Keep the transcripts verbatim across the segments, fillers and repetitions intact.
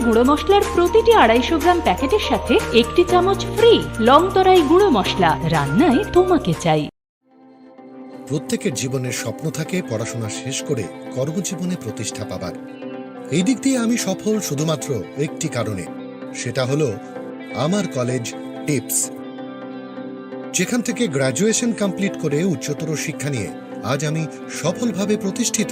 গুঁড়ো মশলার প্রতিটি আড়াইশো গ্রাম প্যাকেটের সাথে একটি চামচ ফ্রি। লং তরাই গুঁড়ো মশলা, রান্নায় তোমাকে চাই। প্রত্যেকের জীবনের স্বপ্ন থাকে পড়াশোনা শেষ করে কর্মজীবনে প্রতিষ্ঠা পাবার। এই দিক দিয়ে আমি সফল শুধুমাত্র একটি কারণে, সেটা হলো আমার কলেজ টিপস। যেখান থেকে গ্র্যাজুয়েশন কমপ্লিট করে উচ্চতর শিক্ষা নিয়ে আজ আমি সফলভাবে প্রতিষ্ঠিত।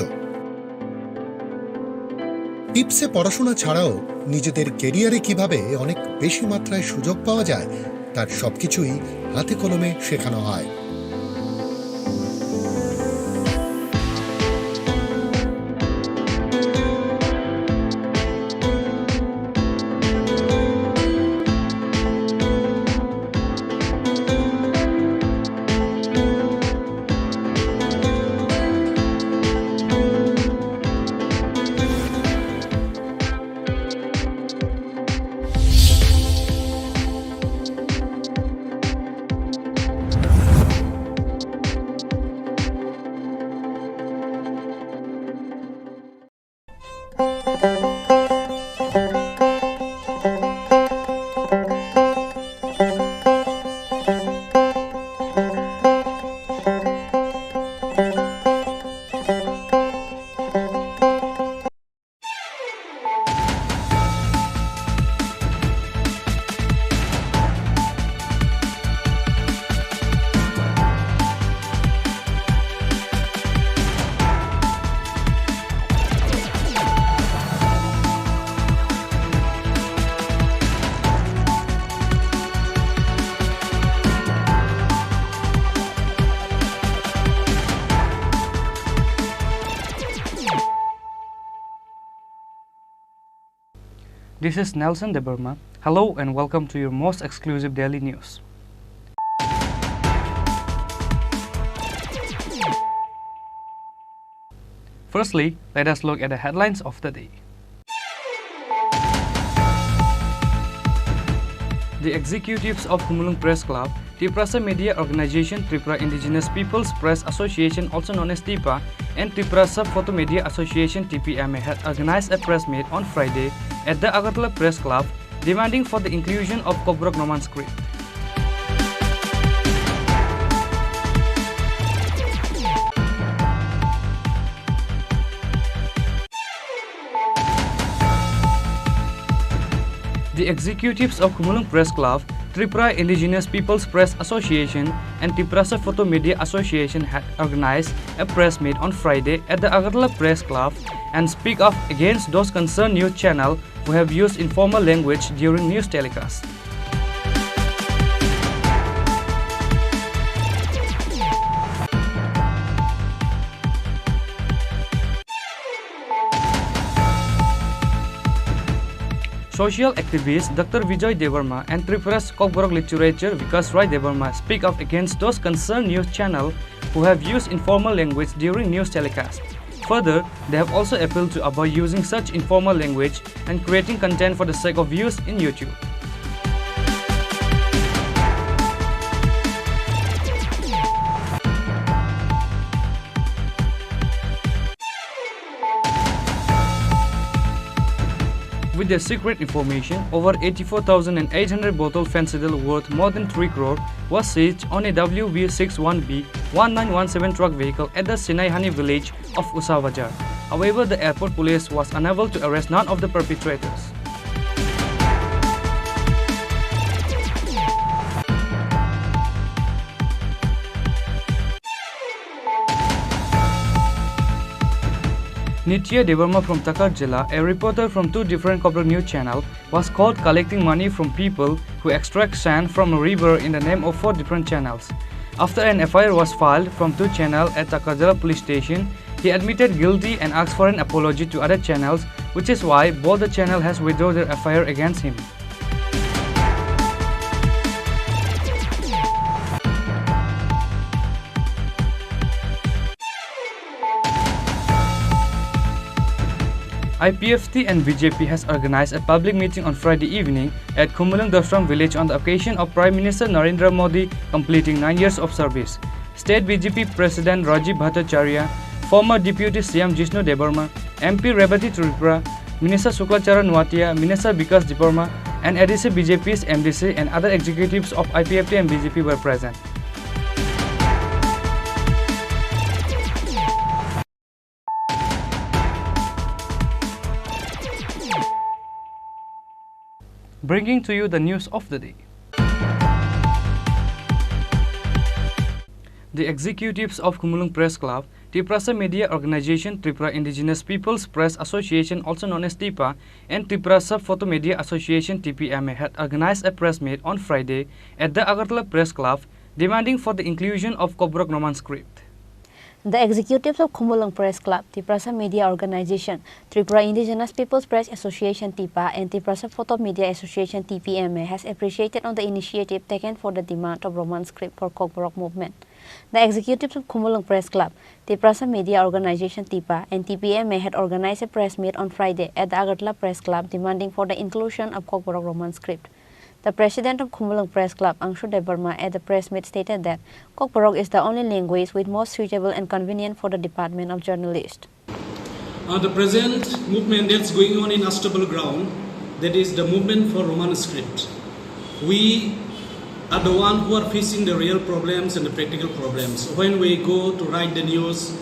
টিপসে পড়াশোনা ছাড়াও নিজেদের ক্যারিয়ারে কিভাবে অনেক বেশি মাত্রায় সুযোগ পাওয়া যায়, তার সবকিছুই হাতে কলমে শেখানো হয়। This is Nelson Debbarma. Hello and welcome to your most exclusive daily news. Firstly, let us look at the headlines of the day. The executives of Khumulwng Press Club, Tiprasa Media Organization, Tripura Indigenous Peoples Press Association, also known as TIPA, and Tiprasa Photo Media Association, T P M A, had organized a press meet on Friday at the Agartala Press Club, demanding for the inclusion of Kokborok Roman script. The executives of Khumulwng Press Club, Tripura Indigenous People's Press Association, and Tiprasa Photo Media Association had organized a press meet on Friday at the Agartala Press Club and speak up against those concerned news channel who have used informal language during news telecast. Social activist Doctor Bijoy Debbarma and Tripura's Kokborok literature Vikas Roy Debbarma speak up against those concerned news channel who have used informal language during news telecast. Further, they have also appealed to avoid using such informal language and creating content for the sake of views in YouTube. With their secret information, over eighty-four thousand eight hundred bottle Phensedyl worth more than three crore was seized on a W V six one B one nine one seven truck vehicle at the Sinaihani village of Usa Bazar. However, the airport police was unable to arrest none of the perpetrators. Nitya Debbarma from Takar Jila, a reporter from two different Kokborok news channel, was caught collecting money from people who extract sand from a river in the name of four different channels. After an F I R was filed from two channel at Takar Jila police station, he admitted guilty and asked for an apology to other channels, which is why both the channel has withdrawn their F I R against him. I P F T and B J P has organized a public meeting on Friday evening at Khumulwng Dosram village on the occasion of Prime Minister Narendra Modi completing nine years of service. State B J P President Rajiv Bhattacharya, former Deputy C M Jishnu Debbarma, M P Rebati Tripura, Minister Shukla Charan Nuatia, Minister Bikash Debbarma, and A D C B J Ps, M D C, and other executives of I P F T and B J P were present. Bringing to you the news of the day. The executives of Khumulwng Press Club, Tiprasa Media Organization, Tripura Indigenous Peoples Press Association, also known as TIPA, and Tiprasa Photo Media Association, T P M A, had organized a press meet on Friday at the Agartala Press Club, demanding for the inclusion of Kokborok Roman script. The executives of Khumulwng Press Club, Tiprasa Media Organization, Tripura Indigenous Peoples Press Association, TIPA, and Tiprasa Photo Media Association, T P M A, has appreciated on the initiative taken for the demand of Roman script for Kokborok movement. The executives of Khumulwng Press Club, Tiprasa Media Organization, TIPA, and T P M A had organized a press meet on Friday at the Agartala Press Club, demanding for the inclusion of Kokborok Roman script. The president of Khumulwng Press Club, Angshu Debbarma, at the press meet stated that Kokborok is the only language with most suitable and convenient for the department of journalist. Uh, the present movement that's going on in Astabal ground, that is the movement for Roman script. We are the one who are facing the real problems and the practical problems. When we go to write the news,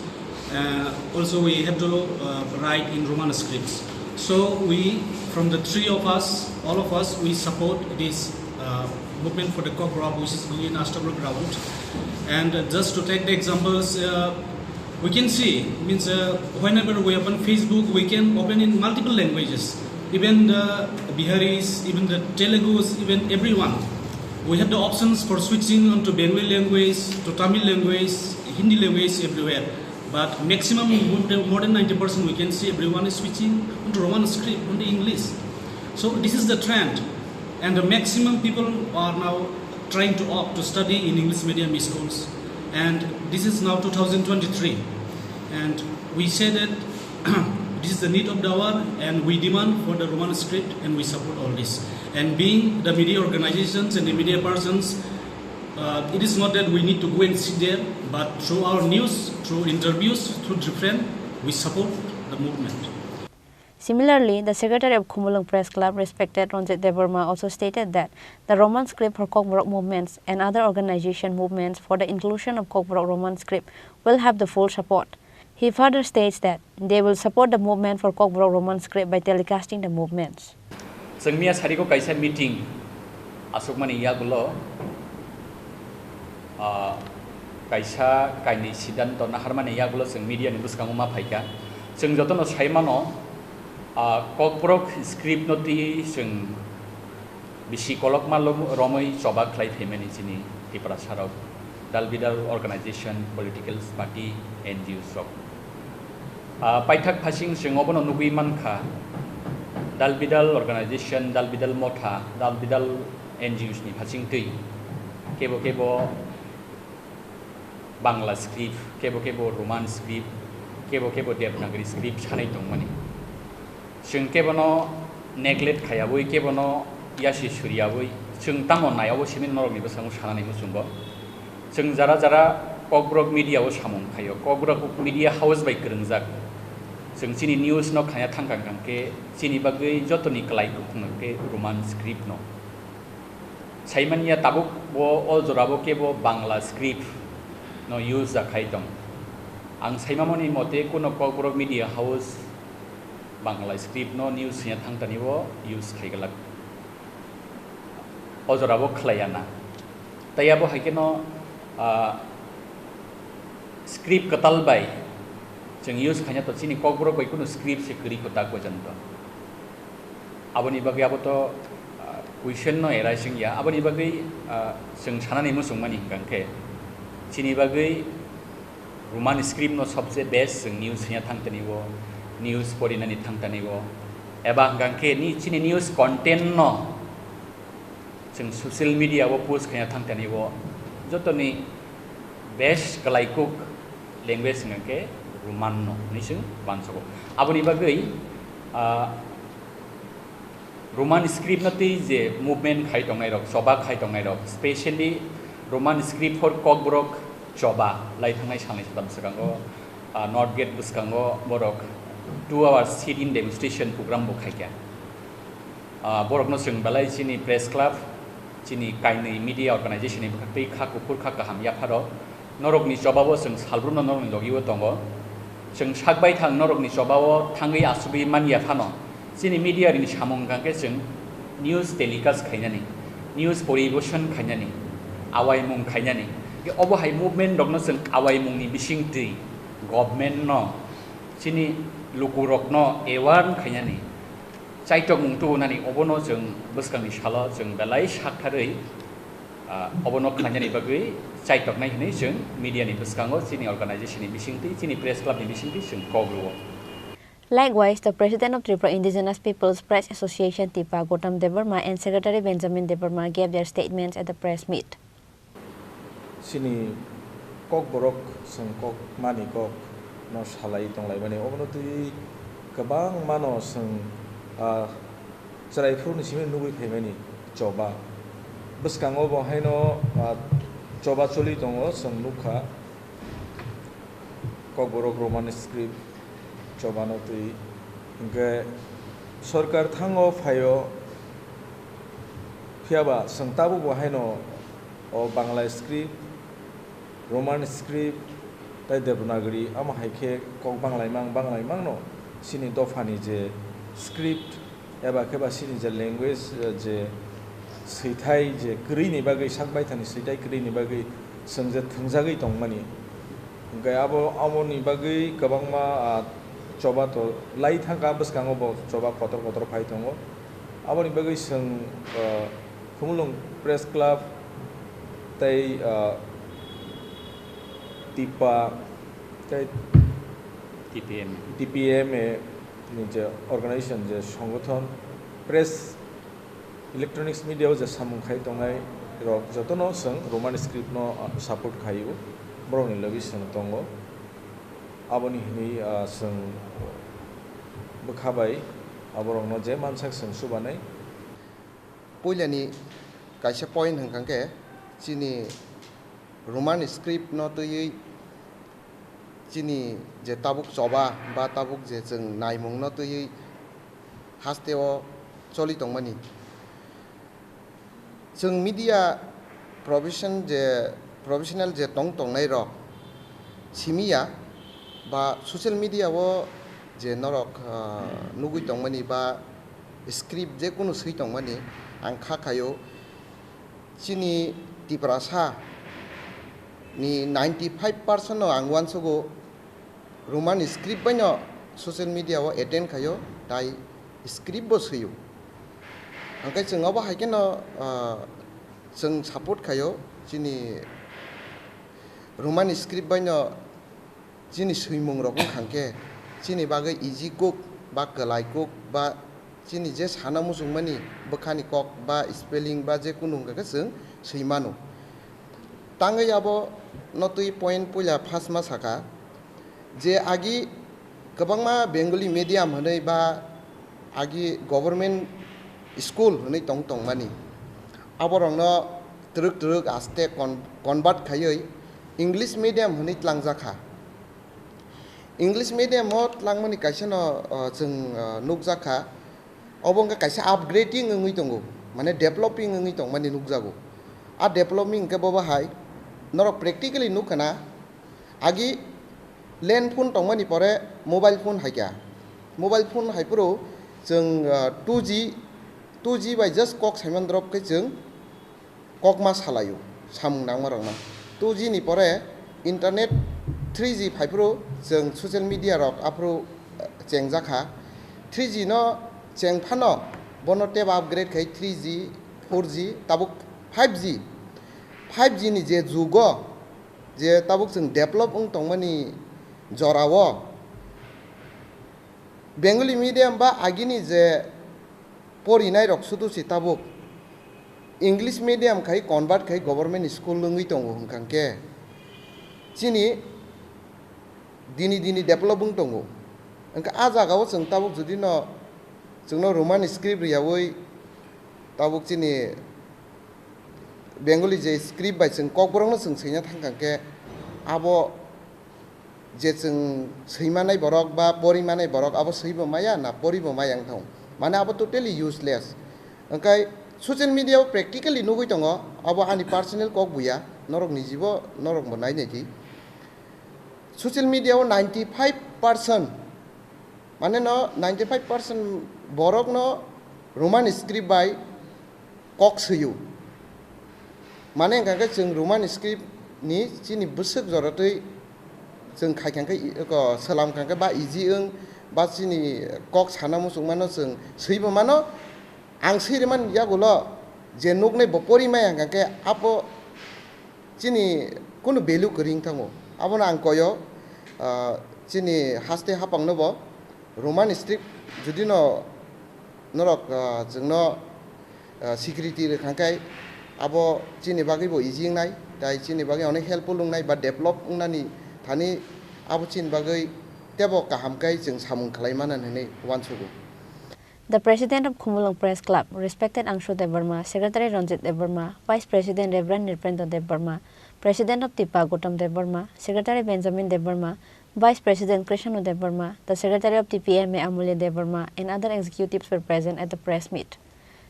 uh, also we have to uh, write in Roman scripts. So we, from the three of us, all of us, we support this uh, movement for the Kokborok, which is going in Astabal ground. And uh, just to take the examples, uh, we can see, means uh, whenever we open Facebook, we can open in multiple languages. Even the Biharis, even the Telugus, even everyone. We have the options for switching onto Bengali language, to Tamil language, Hindi language, everywhere. But maximum, more than ninety percent, we can see everyone is switching onto Roman script, onto English. So this is the trend, and the maximum people are now trying to opt to study in English medium schools. And this is now two thousand twenty-three, and we say that this is the need of the hour, and we demand for the Roman script, and we support all this. And being the media organizations and the media persons, uh, it is not that we need to go and sit there, but through our news, through interviews, through different, we support the movement. Similarly, the secretary of Khumulwng Press Club, respected Ranjit Debbarma, also stated that the Roman script for Kokborok movements and other organization movements for the inclusion of Kokborok Roman script will have the full support. He further states that they will support the movement for Kokborok Roman script by telecasting the movements. Chwng miya sariko kaisa meeting aswkmani yagulo, ah, kaisa kainwi siddhanto naharmani yagulo chwng media ni bwskango ma phaikha. Chwng jotono saimano, ah, Kokborok script no twi chwng bisi kolokma lom-, romwi choba khlai phaimani chini Tiprasa rok, dal bidal organization, political party, N G Os rok. Ah, paithak phasing chwng obono nugwi mankha, dal bidal organization, dal bidal motha, dal bidal N G Os ni phasing twi kebo kebo Bangla script, kebo kebo Roman script, kebo kebo Devanagari script sanai tongmani. Chwng kebono neglect khayabwi, kebono yasi suriyabwi, chwng tamo naiyago simi norokni bwskango sanani muchungo. Chwng jara jara Kokborok media o samung khaio, Kokborok media house bai kwrwngjak. Chwng chini news no khaya thangkha hwnkhe chini bagwi jotoni kwlai kuphung hwnkhe Roman script no. Saimanya tabuk bo o jorabo kebo Bangla script no use ja khai tong. Ang saimamani mote kuno Kokborok media house Bangla script no news ya thangtani bo use khai glak. O jorabo khlaiya na. Tai abo hai kheno, ah, script kwtal bai chwng use khaina to chini Kokborok bai kuno script se kwrwi kwtak bo jani to. Aboni bagwi abo to, ah, question no arise wngya. Aboni bagwi, ah, chwng sanani muchungmani hwnkha khe chini bagwi Roman script no sobse best chwng news hwnya thangtani o, news porinani thangtani o. Eba hwnkha khe ni chini news content no chwng social media o post khaina thangtani o jotoni best kwlaikuk language hwnkha khe Roman no hwnwi chwng uansugo. Aboni bagwi, ah, Roman script no twi je movement khai tongnai rok, choba khai tongnai rok, specially Roman script for Kokborok choba lai thangnai salnwi satam swkango, ah, North Gate bwskango borok Two hours sit-in demonstration program bo khaikha. Ah, borokno chwng belai chini press club, chini kainwi media organization ni bwkhaktwi kha kuphur kha kaham yapharo. Norokni chobao chwng salbrumno norokni logio tongo. Chwng sakbai thang norokni chobao thangwi asugwi manya phano chini media ni samung hwnkha khe chwng news telecast khainani, news poribeshon khainani, awaimung khainani. Obo hai movement rokno chwng awaimungni bisingtwi government no chini lukurokno aware khainani, chaitokmung tubunani obono chwng bwskangni salo chwng belai saktharwi, ah, obono khlainani bagwi chaitoknai hwnwi chwng media ni bwskango chini organization ni bisingtwi, chini press club ni bisingtwi chwng kok rwo. Likewise, the President of Tripura Indigenous People's Press Association, TIPA, Gautam Debbarma, and Secretary Benjamin Debbarma gave their statements at the press meet. Chini Kokborok chwng kok mani kok no salai tonglaimani, obono twi kwbangma no chwng, ah, chwrai phuru ni simi nugwi phaimani choba. Bwskango bo haino, ah, choba choli tongo, chwng nukha Kokborok Roman script chobano twi. Hinkhe sorkar thango phaio, phiyaba chwng tabukbo haino o Bangla script, Roman script, tai Devanagari, amo hai khe kok banglaimang banglaimangno chini dophani je script eba khe ba chini je language, eh, je swithai je kwrwini bagwi, sak baithani swithai kwrwini bagwi chwng je thwngjagwi tongmani. Hinkhe abo, aboni bagwi kwbangma, ah, choba to lai thangkha, bwskango bo choba kotor kotor phai tongo. Aboni bagwi chwng, ah, Khumulwng Press Club tei, ah, TIPA tei T P M. T P M A ni je organization, je songothon, press, electronics media o je samung khai tongnai rok jotono chwng Roman script no, ah, support khai o, borok ni logi chwng tongo. Aboni hwnwi, ah, chwng bwkha bai aborok no je mansak chwng chubanai. Puilani kaisa point hwnkha khe chini Roman script no twiwi chini je tabuk choba ba tabuk je chwng naimung no twiwi haste o choli tongmani. Chwng media profession je, professional je tong tongnai rok simi ya ba social media o je norok, ah, nugwi tongmani ba script je kunu swi tongmani, ang kha khaio chini Tiprasa ni ninety five percent no ang uansugo Roman script baino social media o attend khaio, tai script bo swio. Hwnkhe chwng obo hai kheno, ah, chwng support khaio chini Roman script baino chini swimung rok wngkha khe chini bagwi easy kuk ba kwlai kuk ba chini je sana muchungmani bwkhani kok ba spelling ba je kunu wngkha khe chwng swi mano. Tangwi abo no twi point puila phasma saka je agi kwbangma Bengali medium hwnwi ba agi government school hwnwi tong tongmani. Aborokno twrwk twrwk aste con-, convert khaiwi English medium hwnwi tlangjak kha. English medium o tlangmani kaisa no, o, chwng, o, nukjak kha. Obo wngkha kaisa upgrading wngwi tongo, mane developing wngwi tongmani nukjago. A developing hwnkhe bobo hai norok practically nukha na, agi land phone tongmani pore mobile phone hai kha. Mobile phone hai phuru chwng, ah, two G, two G bai just kok saiman drop khe chwng kokma salaio samung nangmarokno. Two G ni pore internet three G phaiphuru chwng social media rok aphuru, eh, chengjak kha. Three G no cheng phano bono tebo upgrade khai three G, four G, tabuk five G. Five G ni je jugo je tabuk chwng develop wng tongmani jorao Bengali medium ba agini je porinai rok sudu si tabuk English medium khai convert khai government school wngwi tongo hwnkha khe chini dini dini develop wng tongo. Hwnkha a jagao chwng tabuk jodi no chwngno Roman script riyaui tabuk chini Bengali je script bai chwng kokborokno chwng swina thangkha khe abo Je chwng swimanai borok ba porimanai borok abo swibo maya na poribo maya wng thango. Mane abo totally useless. Hwnkhe social media o practically nugwi tongo, abo ani personal kok buya, norok nijibo norok bo nai naidi. Social media o ninety five percent, mane no ninety five percent borok no Roman script bai kok swiyo. Mane hwnkha khe chwng Roman script ni chini bwswk joratwi chwng khai kha khe i-, ko, swlam kha khe ba easy wng ba chini kok sana muchung mano chwng swibo mano. Ang swi rwmani yagulo je nuknai bo pori maya hwnkha khe abo chini kunu value kwrwi wng thango. Abono ang koyo, ah, chini haste hapangno bo Roman script judi no norok, ah, chwngno, ah, security rwkha khe abo chini bagwi bo easy wngnai, tai chini bagwi onek helpful wngnai ba develop wngnani thani abo chini bagwi teibo kaham khe chwng samung khlai mano hinwi uansugo. The President of Khumulwng Press Club, respected Angshu Debbarma, Secretary Ranjit Debbarma, Vice President Reverend Nrpendo Debbarma, President of TIPA Gautam Debbarma, Secretary Benjamin Debbarma, Vice President Krishna Debbarma, the Secretary of T P M A Amulya Debbarma, and other executives were present at the press meet.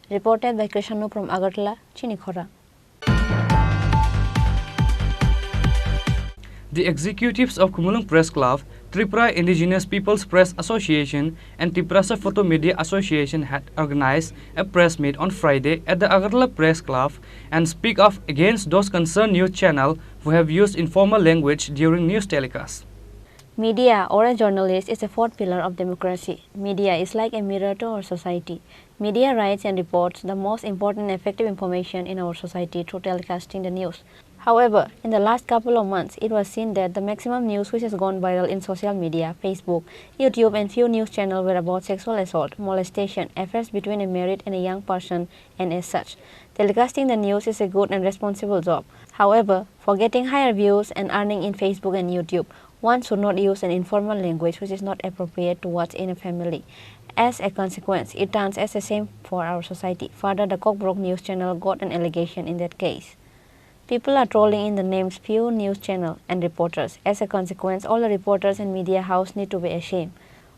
Reported by Krishna from Agartala, Chini Khorang. The executives of Khumulwng Press Club, Tripura Indigenous Peoples Press Association, and Tiprasa Photo Media Association had organized a press meet on Friday at the Agartala Press Club and speak up against those concerned news channel who have used informal language during news telecast. Media or a journalist is a fourth pillar of democracy. Media is like a mirror to our society. Media writes and reports the most important effective information in our society through telecasting the news. However, in the last couple of months, it was seen that the maximum news which has gone viral in social media, Facebook, YouTube, and few news channels were about sexual assault, molestation, affairs between a married and a young person, and as such, telecasting the news is a good and responsible job. However, for getting higher views and earning in Facebook and YouTube, one should not use an informal language which is not appropriate to words in a family. As a consequence, it turns as a shame for our society. Further, the Kokborok news channel got an allegation in that case. People are trolling in the names few news channel and reporters. As a consequence, all the reporters and media house need to be ashamed.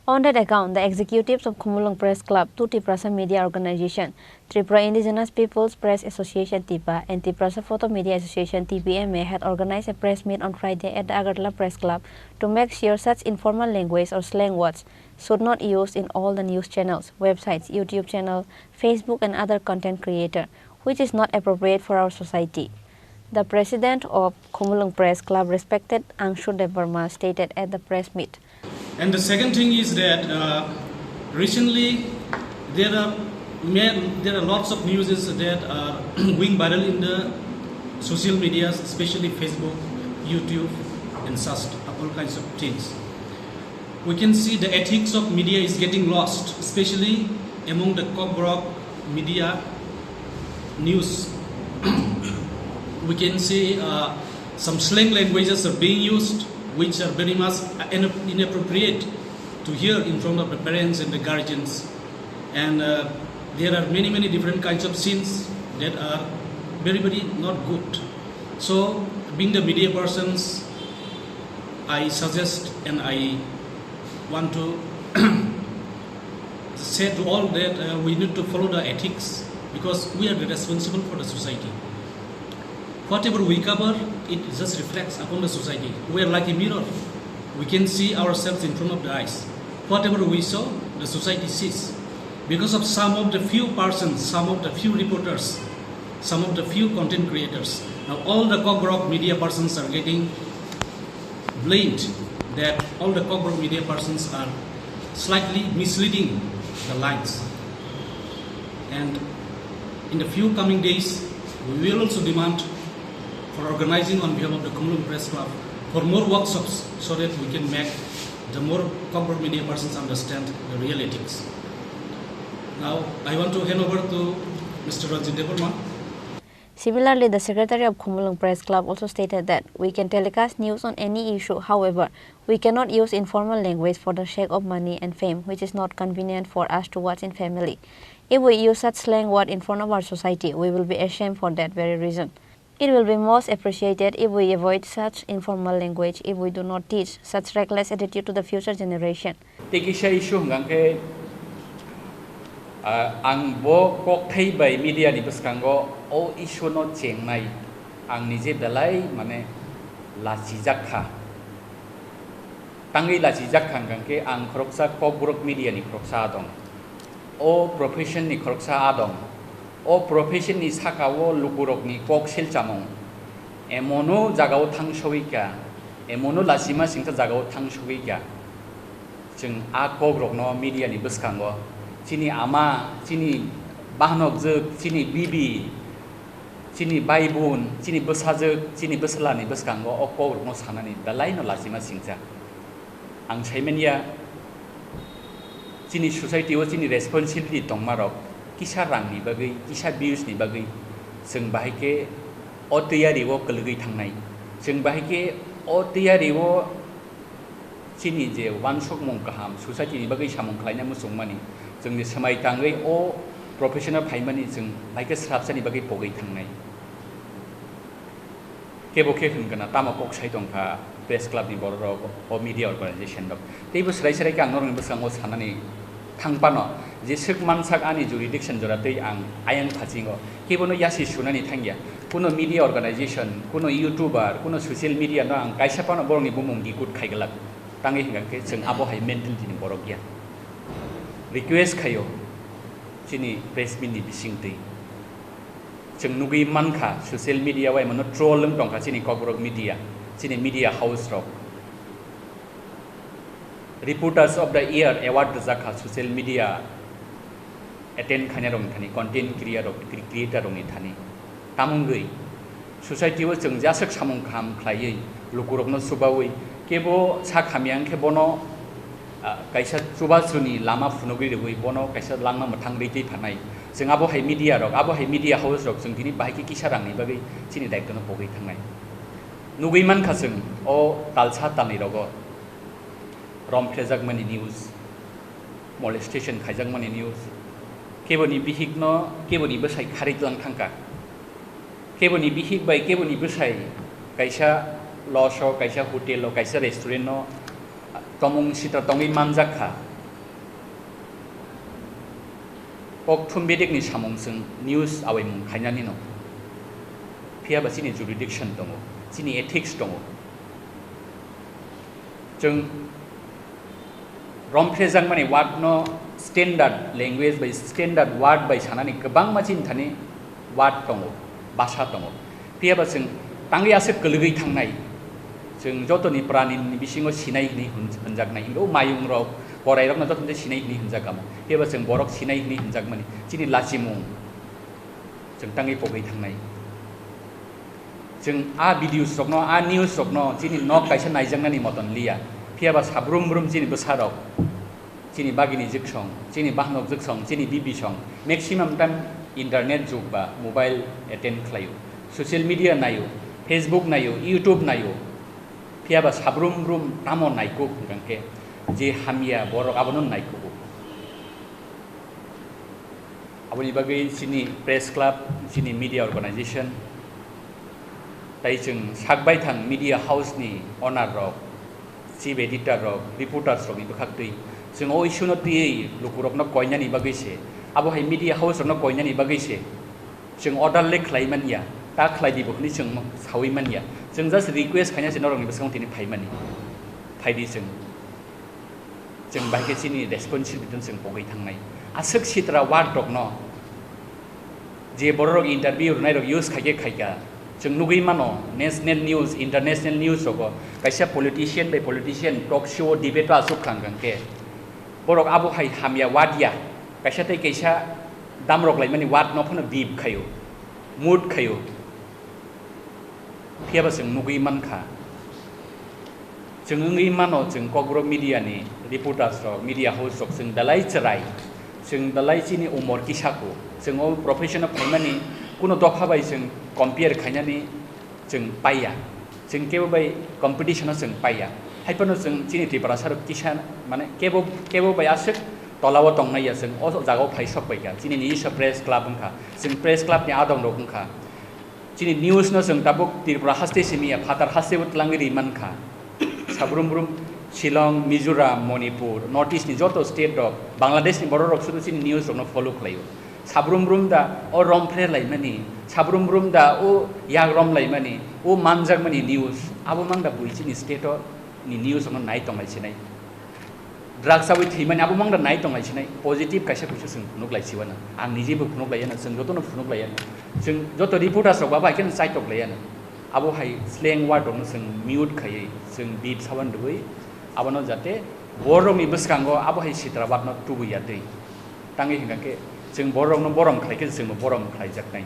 On that account, the executives of Khumulwng Press Club, two Tiprasa media organization, Tripura Indigenous Peoples Press Association, TIPA, and Tiprasa Photo Media Association, T P M A, had organized a press meet on Friday at the Agartala Press Club to make sure such informal language or slang words should not used in all the news channels, websites, YouTube channel, Facebook, and other content creator, which is not appropriate for our society. The president of Khumulwng Press Club, respected Angshu Debbarma, stated at the press meet. And the second thing is that, uh, recently there are ma-, there are lots of news that are going viral in the social medias, especially Facebook, YouTube, and such, all kinds of things. We can see the ethics of media is getting lost, especially among the Kokborok media news. We can see, uh, some slang languages are being used, which are very much, uh, ine-, inappropriate to hear in front of the parents and the guardians. And, uh, there are many, many different kinds of scenes that are very, very not good. So, being the media persons, I suggest and I want to say to all that, uh, we need to follow the ethics because we are the responsible for the society. Whatever we cover, it just reflects upon the society. We are like a mirror. We can see ourselves in front of the eyes. Whatever we show, the society sees. Because of some of the few persons, some of the few reporters, some of the few content creators, now all the Kokborok media persons are getting blamed that all the Kokborok media persons are slightly misleading the lines. And in the few coming days, we will also demand for organizing on behalf of the Khumulwng Press Club for more workshops so that we can make the more Kokborok media persons understand the realities. Now, I want to hand over to Mister Ranjit Debbarma. Similarly, the secretary of Khumulwng Press Club also stated that we can telecast news on any issue. However, we cannot use informal language for the sake of money and fame, which is not convenient for us to watch in family. If we use such slang word in front of our society, we will be ashamed for that very reason. It will be most appreciated if we avoid such informal language, if we do not teach such reckless attitude to the future generation. Tei kisa issue hwnkha khe, ah, ang bo kokthai bai media ni bwskango o issue no chengnai, ang nije belai mane lachijak kha. Tangwi lachijak kha hwnkha khe ang khoroksa Kokborok media ni khoroksa adong. O profession ni khoroksa adong. O profession ni saka o lukurok ni kok silchamung. Emono jaga o thang sogwi kha. Emono lachima singsa jaga o thang sogwi kha. Chwng a kok rok no media ni bwskango chini ama, chini bahanok jwk, chini bibi, chini bai bun, chini bwsajwk, chini bwsala ni bwskango o kok rok no sanani belai no lachima singsa. Ang saimanya, chini society o chini responsibility tongma rok kisa rang ni bagwi, kisa views ni bagwi chwng bahai khe o tiyari o kwlwgwi thangnai. Chwng bahai khe o tiyari o chini je uansukmung kaham, society ni bagwi samung khlaina muchungmani, chwngni swmai tangwi o profession o phaimani chwng bahai khe swrapsani bagwi pogwi thangnai. Kebo khe hwn gana tamo kok sai tong kha press club ni borok rok, o media organization rok. Teibo swrai swrai khe ang norokni bwskango sanani thang phano, jeswk mansak ani jurisdiction jora tei ang ayang phasingo kebono yasi sunani thangya. Kuno media organization, kuno YouTuber, kuno social media no ang kaisa phano borokni bumung dikut khai glak. Tangwi hwnkha khe chwng abo hai mentality ni borok ya. Request khaio chini press meet ni bisingtwi. Chwng nugwi mankha social media o emono troll wng tongkha chini Kokborok media, chini media house rok. Reporters of the Year award rwjak kha social media attend khainai rokni thani, content creator rok, cre-, creator rokni thani. Tamungwi society o chwng jaswk samung kaham khlaiwi lukurokno chubawi kebo sak hamya wngkhe bono, ah, kaisa chubachuni lama phunugwi rwui bono kaisa langma mwthang rwi twi phanai. Chwng abo hai media rok, abo hai media house rok chwng tini bahai khe kisa rangni bagwi chini daitwno pogwi thangnai. Nugwi mankha chwng o talsa talni rogo romphrejakmani news, molestation khaijakmani news, keboni bihikno keboni bwsai kharwi tlang thangkha, keboni bihik bai keboni bwsai kaisa lodge o, kaisa hotel o, kaisa restaurant o tomung sitra tongwi manjak kha. Kokthum bedekni samung chwng news awaimung khainani no. Phiya ba chini jurisdiction tongo, chini ethics tongo. Chwng romphrejakmani word no standard language bai standard word bai sanani kwbangma chini thani word tongo, bhasha tongo. Phiya ba chwng tangwi aswk kwlwgwi thangnai. Chwng jotoni pranini bisingo sinai hwnwi hwn-, hwnjaknai. Hwnkhe o mayung rok, korai rokno jotoni sinai hwnwi hwnjak kamo. Phiya ba chwng borok sinai hwnwi hwnjakmani. Chini lachimung chwng tangwi pogwi thangnai. Chwng a videos rokno, a news rokno chini nok kaisa naijaknani moton liya. Phiya ba sabrum brum chini bwsa rok, chini bagini jwksong, chini bahanok jwksong, chini bibi song, maximum time internet jug ba mobile attend khlaio, social media naio, Facebook naio, YouTube naio. Phiya ba sabrum brum tamo naikuk hwnkhe je hamya borok abono naikugo. Aboni bagwi chini press club, chini media organization, tai chwng sak baithang media house ni owner rok, chief editor rok, reporters rok ni bwkhak twi chwng o issue no twiwi lukurok no koinani bagwi se, abo hai media house rok no koinani bagwi se chwng order le khlai manya, ta khlai di bo hwnwi chwng sawi manya, chwng just request khaina se norok ni bwskango tini phaimani, phaidi chwng. Chwng bai khe chini responsibility no chwng pogwi thangnai. Aswk sitra word rokno je bororok interview rwnairok use khaikhe khaikha, chwng nugwi mano national news, international news rogo kaisa politician bai politician talk show, debate o aswk khlangkha hwnkhe borok abo hai hamya word ya, kaisa tei kaisa damrok laimani word no phano bip khaio, mut khaio. Phiya ba chwng nugwi mankha. Chwng wngwi mano, chwng Kokborok media ni reporters rok, media house rok, chwng belai chwrai, chwng belai chini umor kisa kho. Chwng o profession o phaimani kuno dopha bai chwng compare khainani chwng paiya. Chwng kebo bai competition o chwng paiya. Haiphano chwng chini Tiprasa rok kisa, mane, kebo, kebo bai aswk tola o tongnai ya, chwng o jaga o phai sok bai kha. Chini nijiswa press club wngkha. Chwng press club ni adong rok wngkha. Chini news no chwng tabuk Tripura haste simi ya phatar haste bo twlangwi ri mankha. Sabrum brum Shillong, Mizoram, Manipur, North East ni joto state rok, Bangladesh ni borok rok sudu chini news rok no follow khlaio. Sabrum brum da o rom phere laimani, sabrum brum da o yak rom laimani, o manjakmani news, abo mang da bui chini state o ni news rok no nai tong lai sinai. Drugs awi thwimani abo mang da nai tong lai sinai, positive kaisa kuisu chwng phunuk lai siwana. Ang nijebo phunuk lai yana, chwng jotono phunuk lai yana. Chwng joto reporters rok ba bai khe chaitok lai yana. Abo hai slang word rokno chwng mute khaiwi, chwng beep sawan rwui, abono jate borokni bwskango abo hai sitrabadno tubui ya twi. Tangwi hwnkha khe chwng borokno borom khlai khe chwngbo borom khlaijaknai.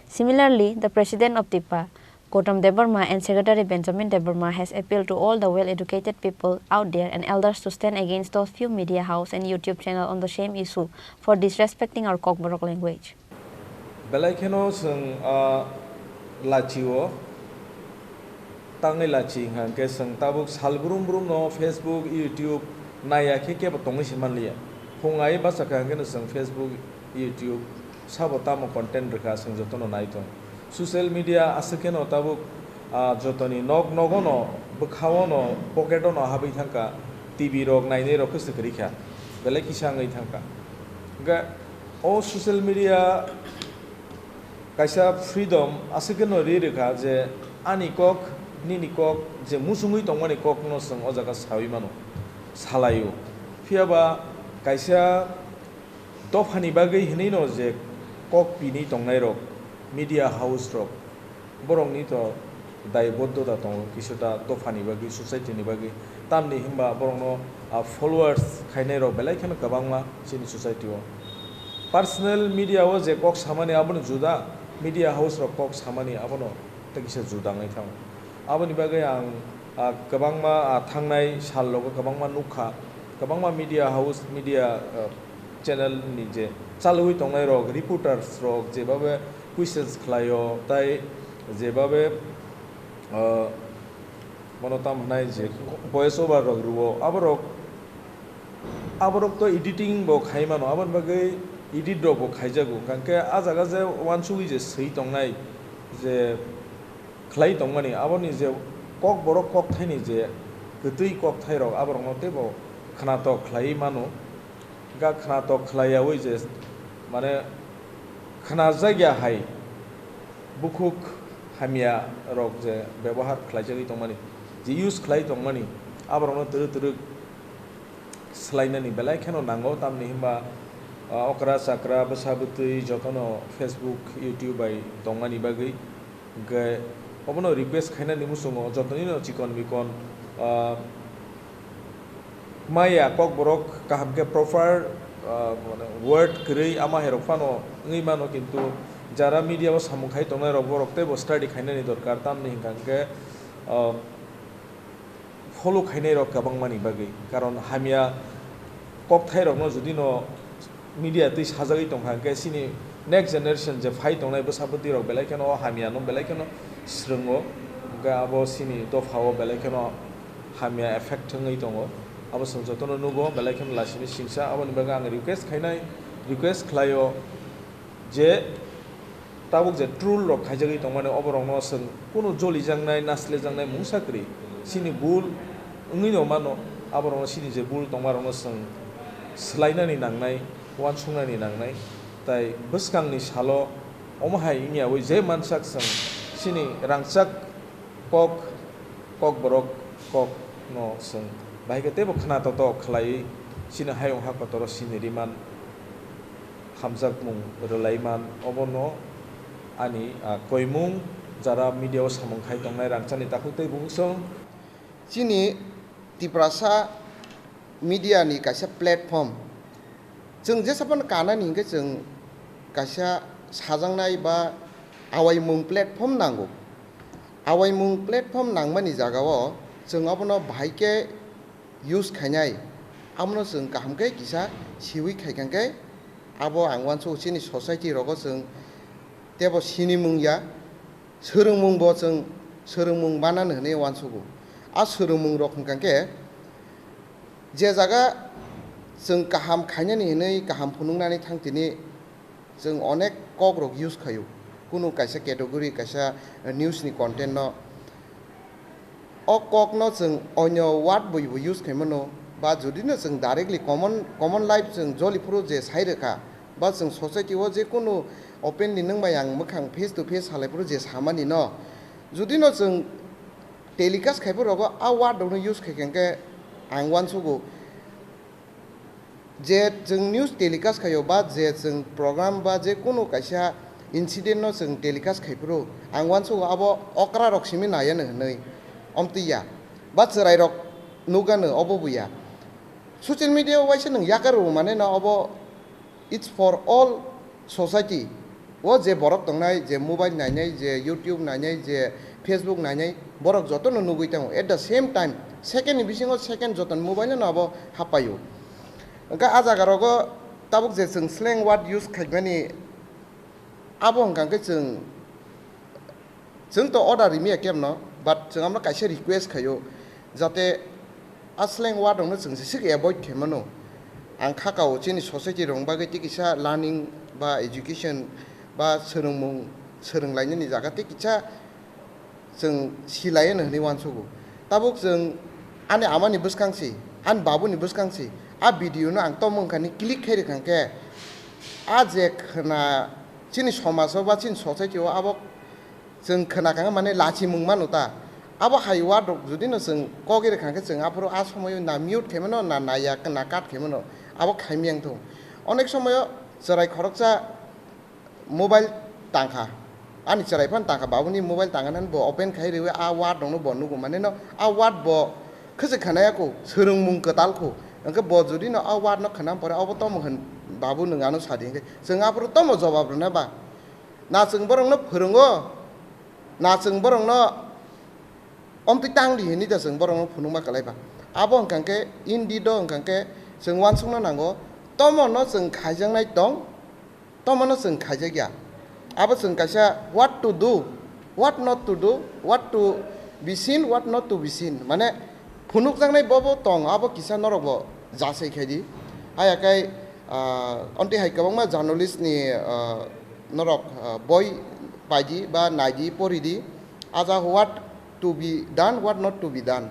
Similarly, the president of TIPA, Gautam Debbarma and Secretary Benjamin Debbarma has appealed to all the well-educated people out there and elders to stand against those few media house and YouTube channel on the same issue for disrespecting our Kokborok language. Belai kheno chwng, ah, lachio, tangwi lachi hwnkha hwnkhe chwng tabuk sal brum brum no Facebook, YouTube naiya khe kebo tongwi se manliya. Phung ai bachakha hwnkhe no chwng Facebook, YouTube sabo tamo content rwkha chwng jotono nai tong. Social media aswk kheno tabuk, ah, jotoni nok nogono, bwkhaono, pocket-ono habwi thangkha, T V rok nainai rok khe swk rikha, belai kisa wngwi thangkha. Hwnkhe o social media kaisa freedom aswk kheno ri rwkha je ani kok, nini kok, je muchungwi tongmani kokno chwng o jaga sawi mano, salaio. Phiya ba kaisa dophani bagwi hwnwi no je kok pini tongnai rok, media house rok, borokni to daibodhota tongo kisuta dophani bagwi, society ni bagwi. Tamni hwnba borokno, ah, followers khainai rok belai kheno kwbangma chini society o. Personal media o je kok samani abono juda, media house rok kok samani abono tei kisa juda wngwi thango. Aboni bagwi ang, ah, kwbangma, ah, thangnai sal rogo kwbangma nukha, kwbangma media house, media, ah, channel ni je chalwi tongnai rok, reporters rok jebabe questions khlaio, tai jebabe, ah, bono tam hwnai je voice over rok rwo, aborok, aborok to editing bo khai mano, aboni bagwi edit rok bo khaijago, hwnkhe ah jaga je uansugwi je swi tongnai je khlai tongmani, aboni je kokborok kokthaini je kwtwi kokthairok, aborokno teibo khwnatok khlaiwi mano. Ga khwnatok khlaiyawi je, mane, khwnajakya hai bukhuk hamya rok je bebohar khlaijagwi tongmani, je use khlai tongmani, aborokno twrwk twrwk swlainani belai kheno nango, tamni hwnba, ah, okra chakra bwsa bwtwi jotono Facebook, YouTube bai tongmani bagwi. Hwnkhe obono request khainani muchungo jotonino chikon mikon, ah, maya kokborok kaham khe proper, ah, mane word kwrwi ama hai rok phano wngwi mano, kintu jara media o samung khai tongnai rok borok teibo study khainani dorkar, tamni hwnka hwnkhe, ah, follow khainai rok kwbangmani bagwi, karon hamya kokthairokno judino media twi sajagwi tongkha, hwnkhe chini next generation je phai tongnai bwsa bwtwi rok belai kheno o hamya no belai kheno swrwngo, hwnkhe abo chini dopha o belai kheno hamya effect wngwi tongo, abo chwng jotono nugo, belai kheno lasini singsa. Aboni bagwi ang request khainai, request khlaio, je tabuk je troll rok khaijagwi tongmani, oborokno chwng kunu jolijaknai, naslejaknai mungsa kwrwi. Chini bul wngwi no mano, aborokno chini je bul tongmarokno chwng swlainani nangnai, uansuknani nangnai. Tai bwskangni salo omo hai wngyawi je mansak chwng chini rangchak kok, kokborok kokno chwng bahai khe teibo khwnatok khlaiwi chini hayung ha kotoro sini riman, hamjakmung rwlaiman, obono ani, ah, koimung jara media o samung khai tongnai rangchakni takhuk tei bukhuk song. Chini Tiprasa media ni kaisa platform. Chwng jesa phano kanani hinkhe chwng kaisa sajaknai ba awaimung platform nango. Awaimung platform nangmani jagao chwng abono bahai khe use khainai, abono chwng kaham khe kisa siwi khaikha khe abo ang uansukgo chini society rogo chwng teibo sinimung ya, swrwngmung bo chwng swrwngmung manani hwnwi uansukgo. A swrwngmung rok hwnkha khe je jaga chwng kaham khainani hwnwi kaham phunuknani thang tini chwng onek kok rok use khaio. Kunu kaisa category, kaisa news ni content no, o kok no chwng onyo word bai bo use khaimano, ba jodi no chwng directly common, common life chwng joli phuru je sai rwkha, ba chwng society o je kunu openly nwng bai ang mwkhang face to face salai phuru je samani no, jodi no chwng telecast khai phuru rogo a word rok no use khai khe, ang uansugo. Je chwng news telecast khaio, ba je chwng program, ba je kunu kaisa incident no chwng telecast khai phuru, ang uansugo abo okra rok simi nai ano hinwi, omtwi ya, ba chwrai rok nugano obo buya. Social media o waisa nwng yakar rw mane no obo, it's for all society. O je borok tongnai, je mobile nainai, je YouTube nainai, je Facebook nainai, borok jotono nugwi tongo. At the same time, second ni bisingo second joton mobile no abo hapaio. Hwnkhe a jaga rogo tabuk je chwng slang word use khaimani, abo hwnkha khe chwng, chwng to order rimiya kemno, but chwng amno kaisa request khaio, jate a slang word rokno chwng se avoid khaimano. Ang kha kao chini society rok bagwi tei kisa learning ba education ba swrwngmung swrwnglainani jaga tei kisa chwng silai hwnwi uansugo. Tabuk chwng ani amani bwskang si, ani babuni bwskang si, a video no ang tongmung kani click khai rwkha khe, a je khna chini somajo ba chini society o abo chwng khna kha mane lachimung mano ta. Abo hai word rok jodi no chwng kok rwkha khe chwng aphuru a somoyo na mute khaimano, na naiya, na cut khaimano, abo khaimiyang thung. Onek somoyo chwrai khoroksa mobile tangkha, ani chwrai phano tangkha, babuni mobile tangkha nani bo open khai rwi a word rokno bo nugo, mane no a word bo khwchwk khanaya kho, swrwngmung kwtal kho, hwnkhe bo jodi no a word no khna pore obo tomo hwn, babu nwng ano sadi hwnkhe chwng aphuru tomo jobab rwna ba? Na chwng borokno phwrwngo, na chwng borokno omtwi tang di hwnwi da chwng borokno phunukma kwlai ba? Abo hwnkha khe indeed o hwnkha khe chwng uansukna nango, tomo no chwng khaijaknai tong, tomo no chwng khaijak ya. Abo chwng kaisa what to do, what not to do, what to be seen, what not to be seen. Mane phunukjaknai bobo tong, abo kisa norok bo jasai khai di. Haya kai, ah, onti hai kwbangma journalist ni, ah, norok, ah, boi pai di ba nai di, pori di. Aja what to be done, what not to be done.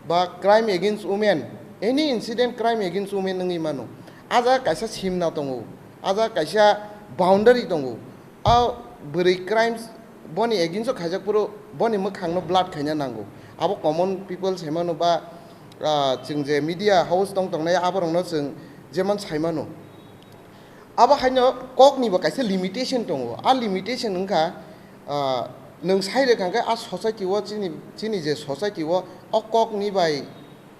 Ba crime against women, any incident crime against women wngwi mano. Aja kaisa simna tongo, aja kaisa boundary tongo. A bwrwi crimes boni against o khaijak phuru boni mwkhangno blur khaina nango. Abo common people saimano ba, ah, chwng je media house tong tongnai aborokno chwng jemon saimano. Abo haino kokni bo kaisa limitation tongo. A limitation wngkha, ah, nwng sai rwkha khe a society o chini, chini je society o o kokni bai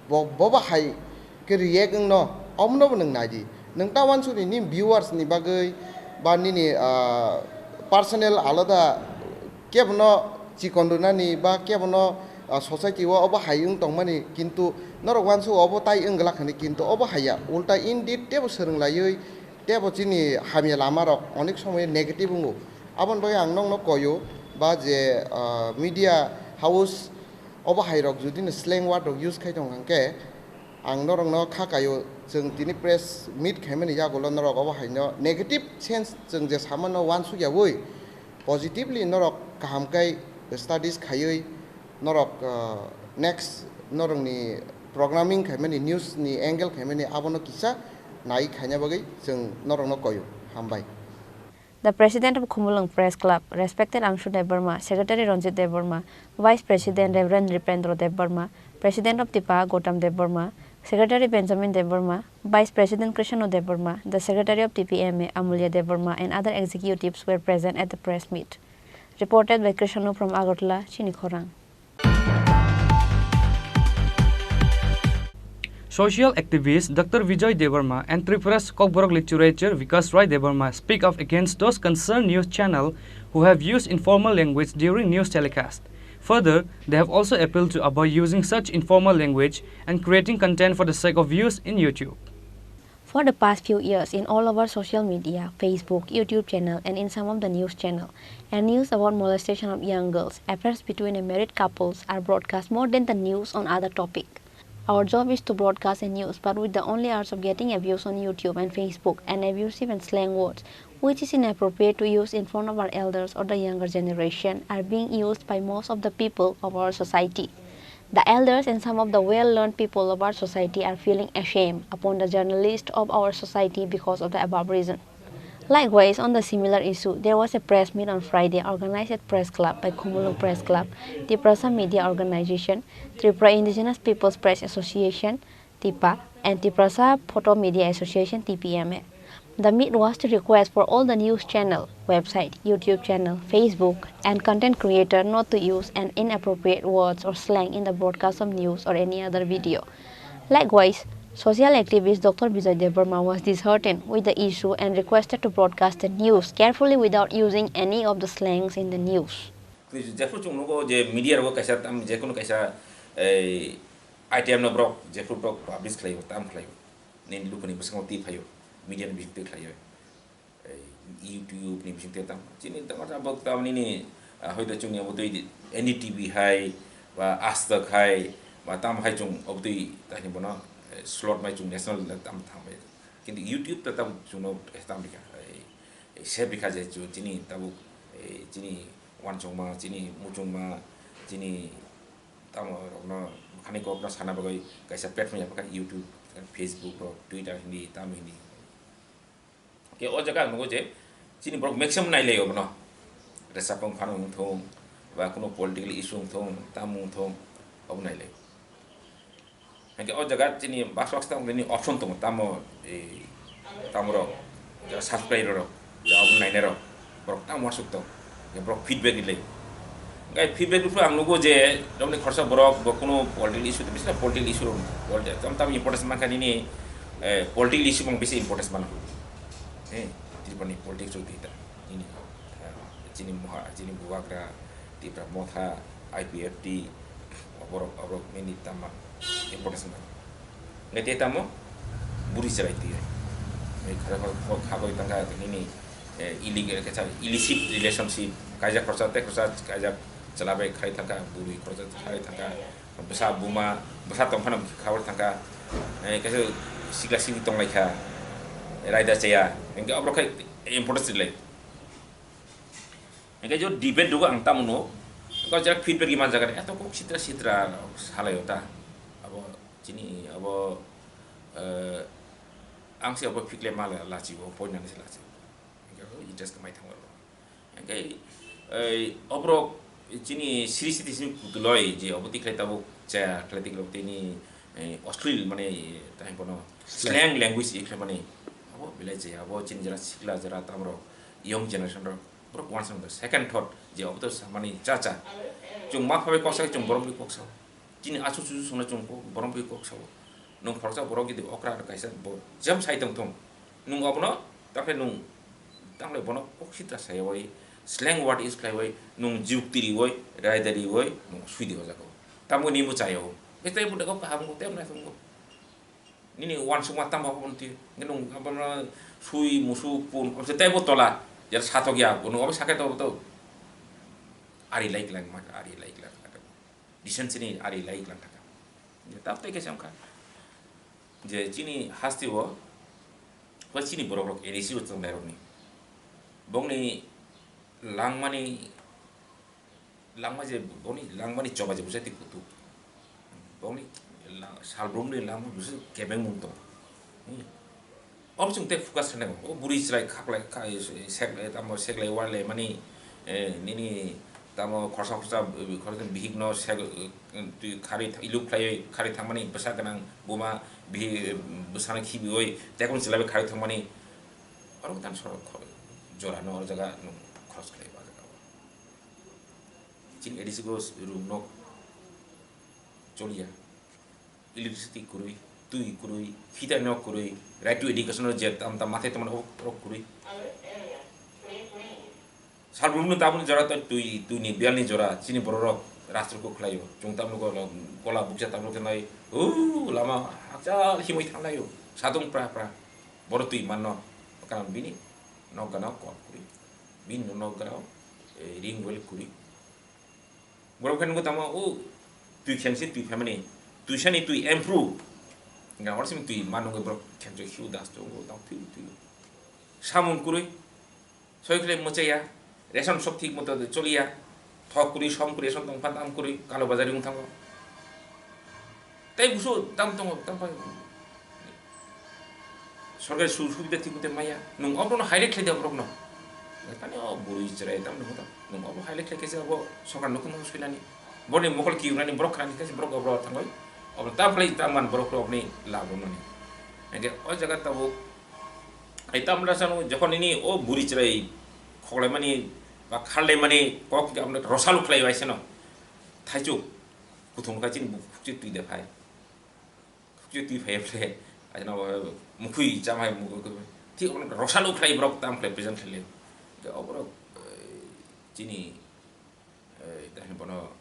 bo, bobo hai khe react wngno, omono bo nwng nai di. Nwng ta uansukni nini viewers ni bagwi ba nini, ah, personal alada kebono chikon rwnani ba kebono, ah, society o obo hai wng tongmani, kintu norok uansuk obo tai wng glak hwnwi, kintu obo haiya, ulta indeed tebo swrwng laiwi tebo chini hamya lama rok onek somoy negative wngo. Aboni bagwi ang nokno koyo ba je, ah, media house obo hai rok jodi no slang word rok use khai tong hwnkhe, ang norokno kha kaio, chwng tini press meet khaimani yagulo norok obo haino negative sense chwng je samano uansuk yaui positively norok kaham kai studies khaiwi norok, ah, next norokni programming khaimani, news ni angle khaimani abono kisa nai khaina bagwi chwng norokno koio. Hambai. The President of Khumulwng Press Club, respected Angshu Debbarma, Secretary Ranjit Debbarma, Vice President Reverend Nripendra Debbarma, President of TIPA Gautam Debbarma, Secretary Benjamin Debbarma, Vice President Krishna Debbarma, the Secretary of TPMA Amulya Debbarma and other executives were present at the press meet. Reported by Krishna from Agartala, Chini Khorang. Social activist Doctor Vijay Debbarma and Tripura's Kokborok literature Vikas Rai Debbarma speak out against those concerned news channel who have used informal language during news telecast. Further, they have also appealed to avoid using such informal language and creating content for the sake of views in YouTube. For the past few years, in all over social media, Facebook, YouTube channel, and in some of the news channel, and news about molestation of young girls, affairs between a married couples are broadcast more than the news on other topic. Our job is to broadcast a news, but with the only urge of getting a views on YouTube and Facebook and abusive and slang words, which is inappropriate to use in front of our elders or the younger generation, are being used by most of the people of our society. The elders and some of the well-learned people of our society are feeling ashamed upon the journalists of our society because of the above reason. Likewise, on the similar issue, there was a press meet on Friday organized at Press Club by Khumulwng Press Club, Tiprasa Media Organization, Tripura Indigenous People's Press Association, TIPA, and Tiprasa Photo Media Association, T P M A. The meet was to request for all the news channel, website, YouTube channel, Facebook, and content creator not to use an inappropriate words or slang in the broadcast of news or any other video. Likewise, social activist Doctor Bijoy Debbarma was disheartened with the issue and requested to broadcast the news carefully without using any of the slangs in the news. Twi jephru chwng nugo je media rogo kaisa tam, jekunu kaisa, ei, item no borok jephru borok publish khlaio, tam khlaio, nini lukuni bwskango twi phaio, media ni bising twi khlaio, ei, YouTube ni bising twi tam, chini tam, tam, tam nini, ah, hoito chwngni obo twi N D T V hai, ba Aaj Tak hai, ba tam hai chwng obo twi tani bono, eh, slot mai chwng national level tam thang bai. Kintu YouTube ta tam chwngno, eh, tam rikha, ei, ei, save rikha je chwng chini tabuk, ei, chini uansukma, chini muchungma, chini tamo rokno khani kokno sana bagwi kaisa platform yapha kha YouTube, Facebook rok, Twitter hindi, tamo hindi. Ke o jaga ang nugo je chini borok maximum nailai obono. Resapung phano wngthung, ba kuno political issue wngthung, tamo wngthung, obo nailai. Hingke o jaga chini box box tamo nini option tongo, tamo, eh, tamo rok, jaga subscriber rok, jaga obo nainai rok, borok tamo wasuk tong, ya borok feedback rilai. Hingke feedback riphu ang nugo je, romni khorsa borok, bo kuno political issue, bisna political issue rok, politi-, tam tam importance mankha nini, eh, political issue bang bisi importance mano. Eh, Tripura ni politics rok tita, nini, eh, chini moha, chini bubagra, Tipra motha, I P F T, oborok, oborok nini tama importance nang. Ngai te tamo buri chwrai twi. Ngai khara khara khagoi tangka nini, eh, illegal kaisa illicit relationship, kaijak khorsa tei khorsa kaijak chwla bai khai tangka, buri khorsa khai tangka, bwsa buma, bwsa tongphano khabar tangka, eh, kaisa sikla sikli tonglaikha, raida chaya, hingke oborok khai importance rilai. Hingke jo debate dugo ang tamo no, ko jak feedback iman jaga eto kok sitra sitra salai ota. Abo chini abo, eh, ang se abo fikle mala lachi bo poina ni lachi. Hingke interest kemai thang aro. Hingke, eh, oborok chini siri siti sini kutuloi je obo tikhlai tabuk chaya khlai tikhlai tini, eh, oslil mane tang bono slang language ikhlai mane abo belai je abo chini jara sikla jara tamrok young generation rok borok uansukha second thought je obo to samani cha cha. Chwng ma phabai kok sa, chwng borok bai kok sa. Chini achu chuchu songna chwng kok, borok bai kok sa. Nwng khoroksa borok jodi okra kaisa bo jam sai tong thung. Nwng obono, takhe nwng, takhe bono kok sitra sai oi, slang word use khlai oi, nwng jukti ri oi, raida ri oi, nwng sui di o jaga o. Tamo ni muchai o. Bete bo dago kaham ko tem na thung. Nini uansukma tamo hapon ti, nini abono sui musuk pun, abse tei bo tola, jar satok ya, bono obo sake to to. Ari lai klang ma, ari lai klang. Decency ni ari lai klang thaka. Tap tei kesa wngkha. Je chini hasti o, ba chini borok rok A D C o chwng nai rok ni. Bongni langmani langma je boni langmani choba je bujai twi kutuk. Boni lang-, salbrumni langma bujai kebeng mung tong. Hmm. Oro chwng tei focus khainai, o bwrwi chwrai khaklai, kha-, sek-, tamo seklai walaimani, eh, nini tamo khorsa khorsa, eh, khorsa bihikno sek-, eh, twi kharwi th-, iluk khlaiwi kharwi thangmani bwsa gwnang buma bihi-, eh, bwsano khibiwi tekung chwlaiwi kharwi thangmani. Oro tang sorok khorwi jorano oro jaga nwng khoroksa khlai o jaga o. Chini A D C go room nok choliya. Electricity kwrwi, twi kwrwi, heater nok kwrwi, right to education je tam tam mathai tongmani o, o kwrwi. Salbrumno tabukni jora to twi, twini bialni jora, chini bororok rastro kok khlaio. Chwng tabukno gola bukcha tabukno khe nai, "Huu, lama hakchal himwi thanglaio, sadung pra pra." Boro twi manno, karon bini nok gana kok kwrwi, bini nok gana, eh, ring well kwrwi. Borok khe nukgo tamo, o twi khemse twi phaimani, twisani twi improve. Hwnkhe hor simi twi ma nukgwi borok khemse khiu das tongo, tamo twi twi. Samung kwrwi, Soi khlai mwchaya, ration sok thik moto choliya, thok kwrwi, som kwrwi, ration tong phan tam kwrwi, kalo bazari wng thango. Tei busu tam tongo, tam phan sorkari su-, subida thik mote maya. Nwng obono highlight khlai di oborokno. Tani o bwrwi chwrai tam nwngo tam. Nwng obo highlight khlai khe se obo sorkar nokung nokung soinani. Borni mokol kiunani borok khnani khe se borok obo thangoi. Obo tam khlai tam man borok rokni labo mani. Hingke o jaga tabuk Ai tamla sano jokhon nini o buri chwrai khoklaimani ba kharlaimani kok hwnkhe aboni rosalu khlai bai sano. Thaichuk kuthung kha chini buk khukchi twi de phai. Khukchi twi phai phle. Ajna mukhui chamai mukhui. Thik aboni rosalu khlai borok tam khlai present khlai. Ke oborok, eh, chini, eh, tahini bono,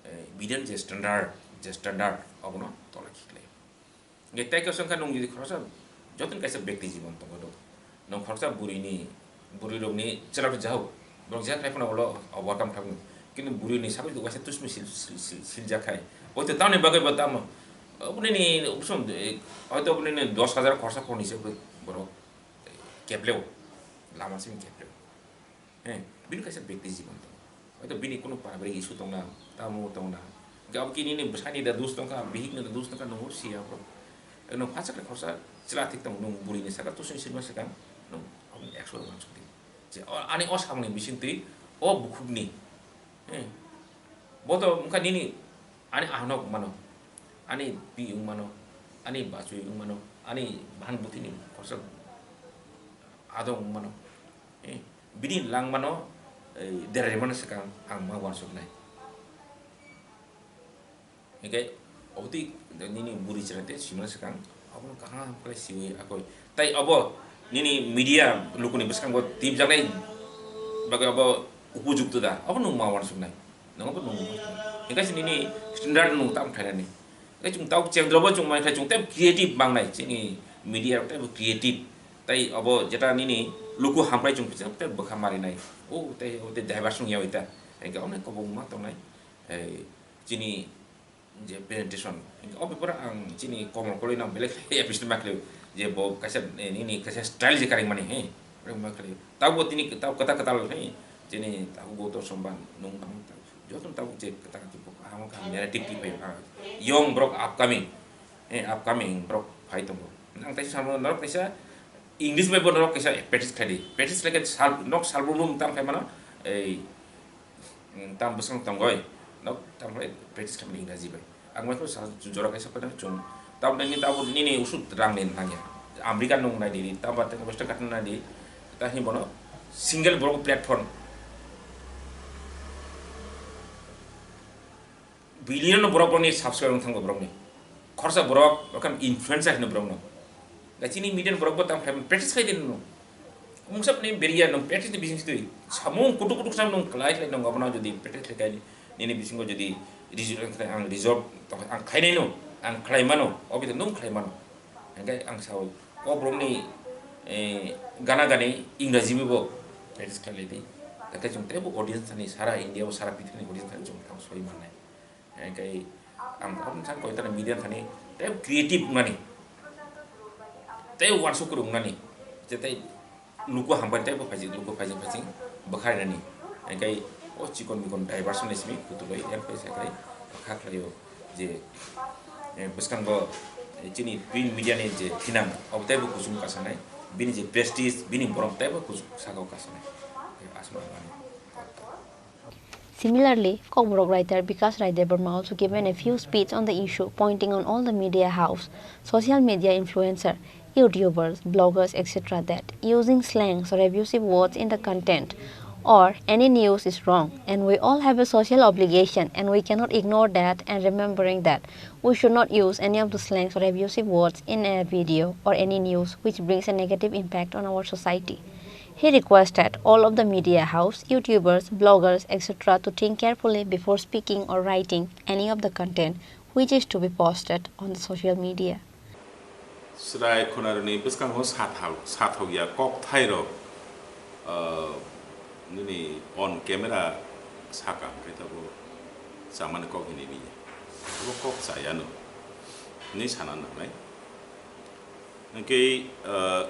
eh, Biden je standard, je standard obono tola khiklai. Hingke tei kaisa wngkha nwng jodi khoroksa jotoni kaisa bekti jibon tongo do. Nwng khoroksa burini, burirokni chwla rok jahok, borok jeha khlai phano ulo overcome khlai phano. Kintu burini sabai do kaisa tusmi sil, sil, sil, siljak khai. Oito tamni bagwi bo tamo, obonini usom, eh, oito obonini dos hajar khoroksa khoroknwi se borok, eh, kepleo, lama simi kepleo. He, bini kaisa bekti jibon tongo. Hoito bini kunu paribari issue tongna, tamo tongna. Hingke abo kini ni bwsani da dus tongkha, bihik ni da dus tongkha, nungo siya bro. Eno phasak khorsa chwla thik tong, nung buri ni saka tusung sima saka, nung abo ekso uansuk di. Je, o, ani o samung ni bising twi, o bukhuk ni. He. Bo to wngkha nini, ani ahanok mano, ani pi wng mano, ani bachwi wng mano, ani bahan buthini khorsa adong wng mano. Eh, bini langmano, eh, derarmano swkang ang ma uansuknai. Hingke obotwi nini buri chwrai tei simano swkang abono kaham khlai siwi akoi. Tai obo nini media lukuni bwskango tibjaknai bagwi obo upojukto da? Obo nwng ma uansuknai. Nwng obo nwng uansuknai. Hingke se nini standard nwng tam khlainani. Hingke chwng tabuk chengdrobo chwng mankha chwng tei creative mangnai chini media rok tei bo creative. Tai obo jeta nini luku hamkrai chwng kisa tei bwkha marinai. O tei, o tei diversion ya ita. Hingke onek kobong ma tongnai. Ei, chini je presentation. Hingke o paper ang chini komol koloi nang belai khe episode ma khlai. Je bo kaisa, eh, nini kaisa style je karing mani, he. Ore ma khlai. Tabo tini tabo kata kata lo, he. Chini tabo go to somban nung tamo tabo. Joto tabuk je kata kata bo kaham kaham narrative twi phai ha. Young borok upcoming, eh, upcoming borok phai tongo. Ang tai samo norok kaisa English bai bo norok kaisa practice khai di. Practice khai khe sal, nok sal brum brum tam khai mano. Ei, mm, tam bwswng tongoi. Nok tam khai practice khai mano Engraji bai. Ang bai kho sal jora kaisa phaina chung. Tam nini tabuk nini usuk rang ni nangya. America nung nai di, tam ba teng western country nai di. Ta hi bono single borok platform. Billion borok borokni subscribe wng thangbo borokni. Khoroksa borok, borok khe influencer hino borokno. Da chini median borok bo tamo khai practice khai din no. Mungsa ni beria no practice ni bising twi. Samung kutuk kutuk sam nung klai klai nung abono jodi practice khai kai nini bisingo jodi result ang result ang khainai no, ang khlai mano, obi nung khlai mano. Hingke ang sao, o borokni, eh, gana gani Engraji bai bo practice khlai lai di. Hingke chwng teibo audience thani sara India o sara pithibini audience thani chwng tamo soi mannai. Hingke ang kok thang koi tara media thani tei creative wngnani. Tei uansuk kwrwng wngnani. Je tei luku hambai tei bo phaijak, luku phaijak phaijak bwkha rinani. Hingke o chikon mikon diversion ni simi kutuk bai yang pai sakai bwkha khlaio je, eh, bwskango, eh, chini print media ni je thinang obo tei bo kusum kasanai, bini je prestige, bini borom tei bo kusum saka o kasanai. Eh, asma mani. Similarly, Kokborok writer Bikash Rai Debbarma also given a few speech on the issue, pointing on all the media house, social media influencer, YouTubers, bloggers, et cetera, that using slangs or abusive words in the content or any news is wrong, and we all have a social obligation and we cannot ignore that, and remembering that we should not use any of the slangs or abusive words in a video or any news which brings a negative impact on our society. He requested all of the media house, YouTubers, bloggers, et cetera to think carefully before speaking or writing any of the content which is to be posted on the social media. Chwrai khunarokni bwskango sathau, sathauya kokthairok, ah, nini on camera sakha hwnkhe tabuk chamani kok hinwi liya. Abo kok chayano hinwi sana nangnai. Hwnkhe, ah,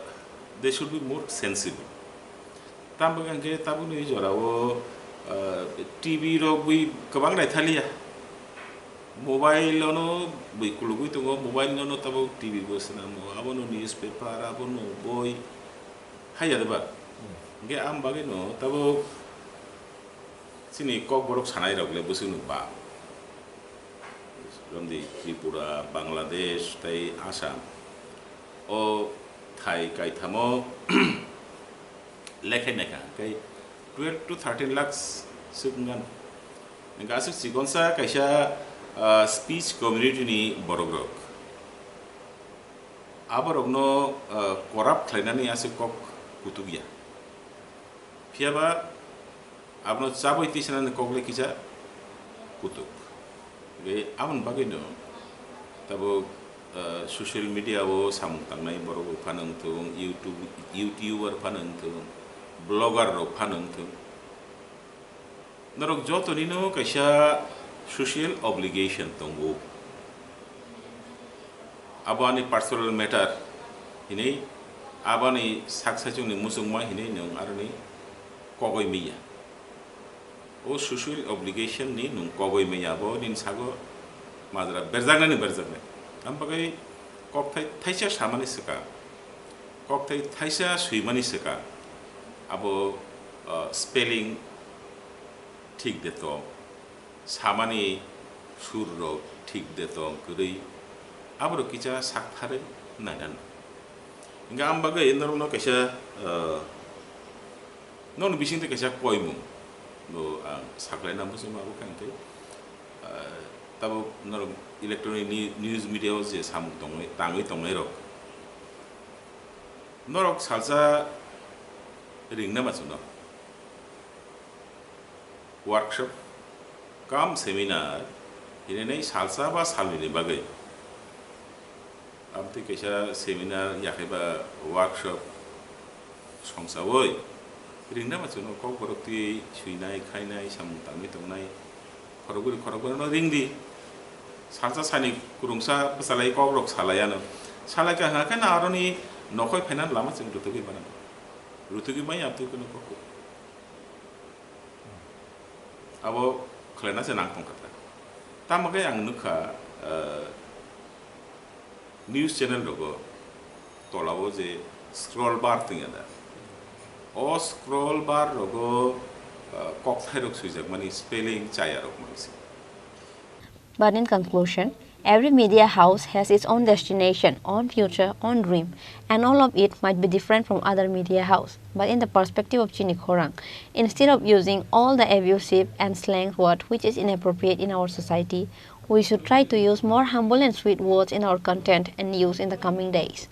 they should be more sensible. Tamo hwnkhe tabukni jorao, ah, T V rok bui kwbang naithaliya. Mobile-ono bui kulugui tongo, mobile-no tabuk T V bo swnamo, abono newspaper, abono boi, haiya de ba? Hwnkhe ang bagwino tabuk chini kokborok sanairok le bwswkno ba. Romdi Tripura, Bangladesh tei Assam. O thai kaithamo lekhainai kha, tei twelve to thirteen lakhs swk wngkha. Hwnkhe aswk chikonsa kaisa, ah, speech community ni borok rok. Aborokno, ah, corrupt khlainani aswk kok kutukya. Phiyaba abono chabwi tisanani kok le kisa kutuk. Hwnkhe aboni bagwino tabuk, ah, social media o samung tangnai borok rok phano wngthung, YouTube, YouTuber phano wngthung, blogger rok phano wngthung. Norok jotonino kaisa social obligation tongo. Abo ani personal matter hinwi, abo ani sak saichungni muchungma hinwi nwng aroni kogoi manya. O social obligation ni nwng kogoi manya, abo nini sago majra berjaknani berjaknai. Am bagwi kokthai thaisa samani swkang, kokthai thaisa swimani swkang, abo, ah, spelling thik de tong, samani sur rok thik de tong kwrwi, aborok kisa saktharwi naina nang. Hingke ang bagwi norokno kaisa, ah, nokni bisingtwi kaisa koimung bo ang saklaina muchungma abo khe hingke, ah, tabuk norok electronic ni-, news media o je samung tongwi, tangwi tongnai rok, norok salsa ringna ma chwngno. Workshop cum seminar hinwi salsa ba salnwini bagwi. Amtwi kaisa seminar yakhe ba workshop songsawi ringna ma chwngno kokborok twi swinai, khainai, samung tangwi tongnai, khorokbwrwi khorokbwrwino ringdi. Salsa sani kwrwngsa bwchalai kokrok salai ano. Salai kha hwnkhe na aroni nokhoi phaina lama chwng rwtugwi mano. Rwtugwi manya amtwi kheno kok. Abo khlaina se nang tongkha ta. Tamo khe ang nukha, ah, news channel rogo tolao je scroll bar tongya da. O scroll bar rogo, ah, kokthairok swijakmani spelling chayarok mangsi. But in conclusion, every media house has its own destination, own future, own dream, and all of it might be different from other media house. But in the perspective of Chini Khorang, instead of using all the abusive and slang word which is inappropriate in our society, we should try to use more humble and sweet words in our content and news in the coming days.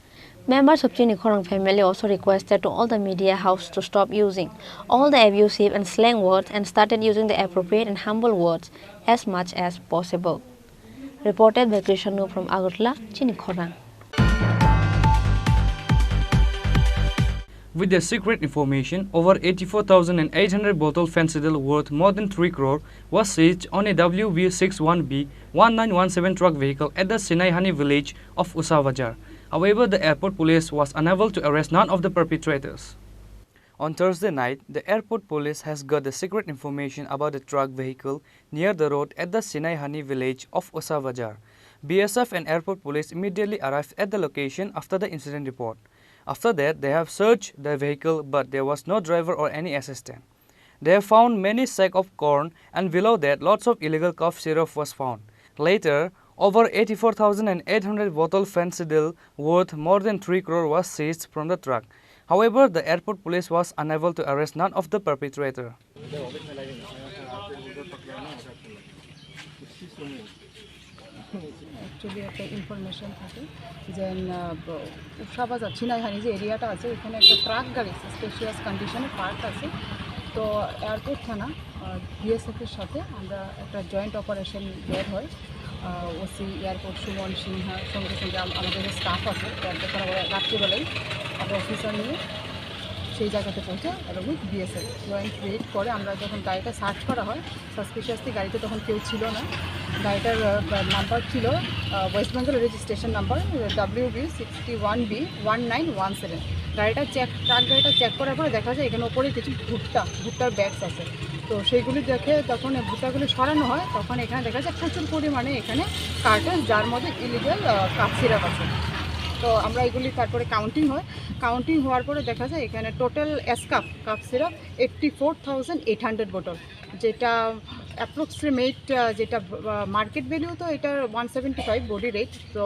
Members of Chini Khorang family also requested to all the media house to stop using all the abusive and slang words and started using the appropriate and humble words as much as possible. Reported by Krishan from Agartala, Chini Khorang. With the secret information, over eighty-four thousand eight hundred bottle Phensedyl worth more than three crore was seized on a W V six one B one nine one seven truck vehicle at the Sinaihani village of Usa Bazar. However, the airport police was unable to arrest none of the perpetrators. On Thursday night, the airport police has got the secret information about the truck vehicle near the road at the Sinaihani village of Usa Bazar. B S F and airport police immediately arrived at the location after the incident report. After that, they have searched the vehicle, but there was no driver or any assistant. They have found many sack of corn, and below that, lots of illegal cough syrup was found. Later, over eighty-four thousand eight hundred bottle Phensedyl worth more than three crore was seized from the truck. However, the airport police was unable to arrest none of the perpetrator. Actually, একটা ইনফরমেশন থাকে যে, আহ, ব-, উষা বাজার, ছিনাইহানি যে এরিয়াটা আছে, ওখানে একটা ট্রাক গাড়ি সাসপিশিয়াস কন্ডিশনে পার্ক আছে। তো এয়ারপোর্ট থানা, আহ, বিএসএফ এর সাথে আমরা একটা জয়েন্ট অপারেশন বের হয়। আহ, ওসি এয়ারপোর্ট সুমন সিনহা, সঙ্গে সঙ্গে আম-, আমাদের যে স্টাফ আছে, এয়ারপোর্ট থানা, ওরা রাত্রিবেলায় আমরা অফিসার নিয়ে সেই জায়গাতে পৌঁছে এবং উইথ বিএসএফ জয়েন্ট রেড করে আমরা যখন গাড়িটা সার্চ করা হয়, সাসপিশিয়াসলি গাড়িতে তখন কেউ ছিল না। গাড়িটার, আহ, নাম্বার ছিল, আহ, West Bengal registration number W B sixty one B one nine one seven. গাড়িটা চেক, ট্রাক গাড়িটা চেক করার পরে দেখা যায় এখানে ওপরে কিছু ভুট্টা, ভুট্টার ব্যাগস আছে। তো সেইগুলি দেখে যখন এই ভুট্টাগুলি সরানো হয়, তখন এখানে দেখা যায় প্রচুর পরিমাণে এখানে কার্টন, যার মধ্যে ইলিগাল কাপ সিরাপ আছে। তো আমরা এগুলি তারপরে কাউন্টিং হয়, কাউন্টিং হওয়ার পরে দেখা যায় এখানে total S cup cough syrup eighty four thousand eight hundred বোতল, যেটা অ্যাপ্রক্সিমেট, যেটা মার্কেট ভ্যালু তো এটার one seventy five body rate, তো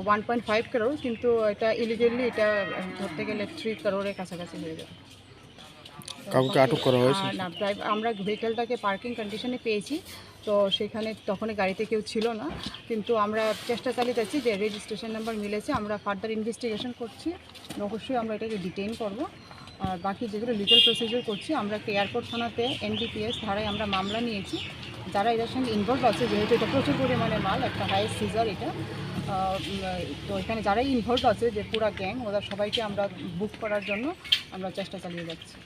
ওয়ান পয়েন্ট ফাইভ করোড়, কিন্তু এটা ইলিগালি, এটা ধরতে গেলে থ্রি করোড়ের কাছাকাছি হয়ে যাবে। কাউকে আটক করা হয়েছে? আহ, না, ড্রাইভ-, আমরা ভেহিকলটাকে পার্কিং কন্ডিশনে পেয়েছি, তো সেখানে তখনই গাড়িতে কেউ ছিল না, কিন্তু আমরা চেষ্টা চালিয়ে যাচ্ছি যে রেজিস্ট্রেশন নাম্বার মিলেছে, আমরা ফার্দার ইনভেস্টিগেশন করছি, অবশ্যই আমরা এটাকে ডিটেইন করব। আর বাকি যেগুলো লিগ্যাল প্রসিজার করছি আমরা, একটা এয়ারপোর্ট থানাতে এনডিপিএস ধারায় আমরা মামলা নিয়েছি। যারা এটার সঙ্গে ইনভলভ আছে, যেহেতু এটা প্রচুর পরিমাণে মাল, একটা হাইয়েস্ট সিজার এটা, আহ, উম, তো এখানে যারাই ইনভলভ আছে, যে পুরা গ্যাং, ওরা সবাইকে আমরা বুক করার জন্য আমরা চেষ্টা চালিয়ে যাচ্ছি।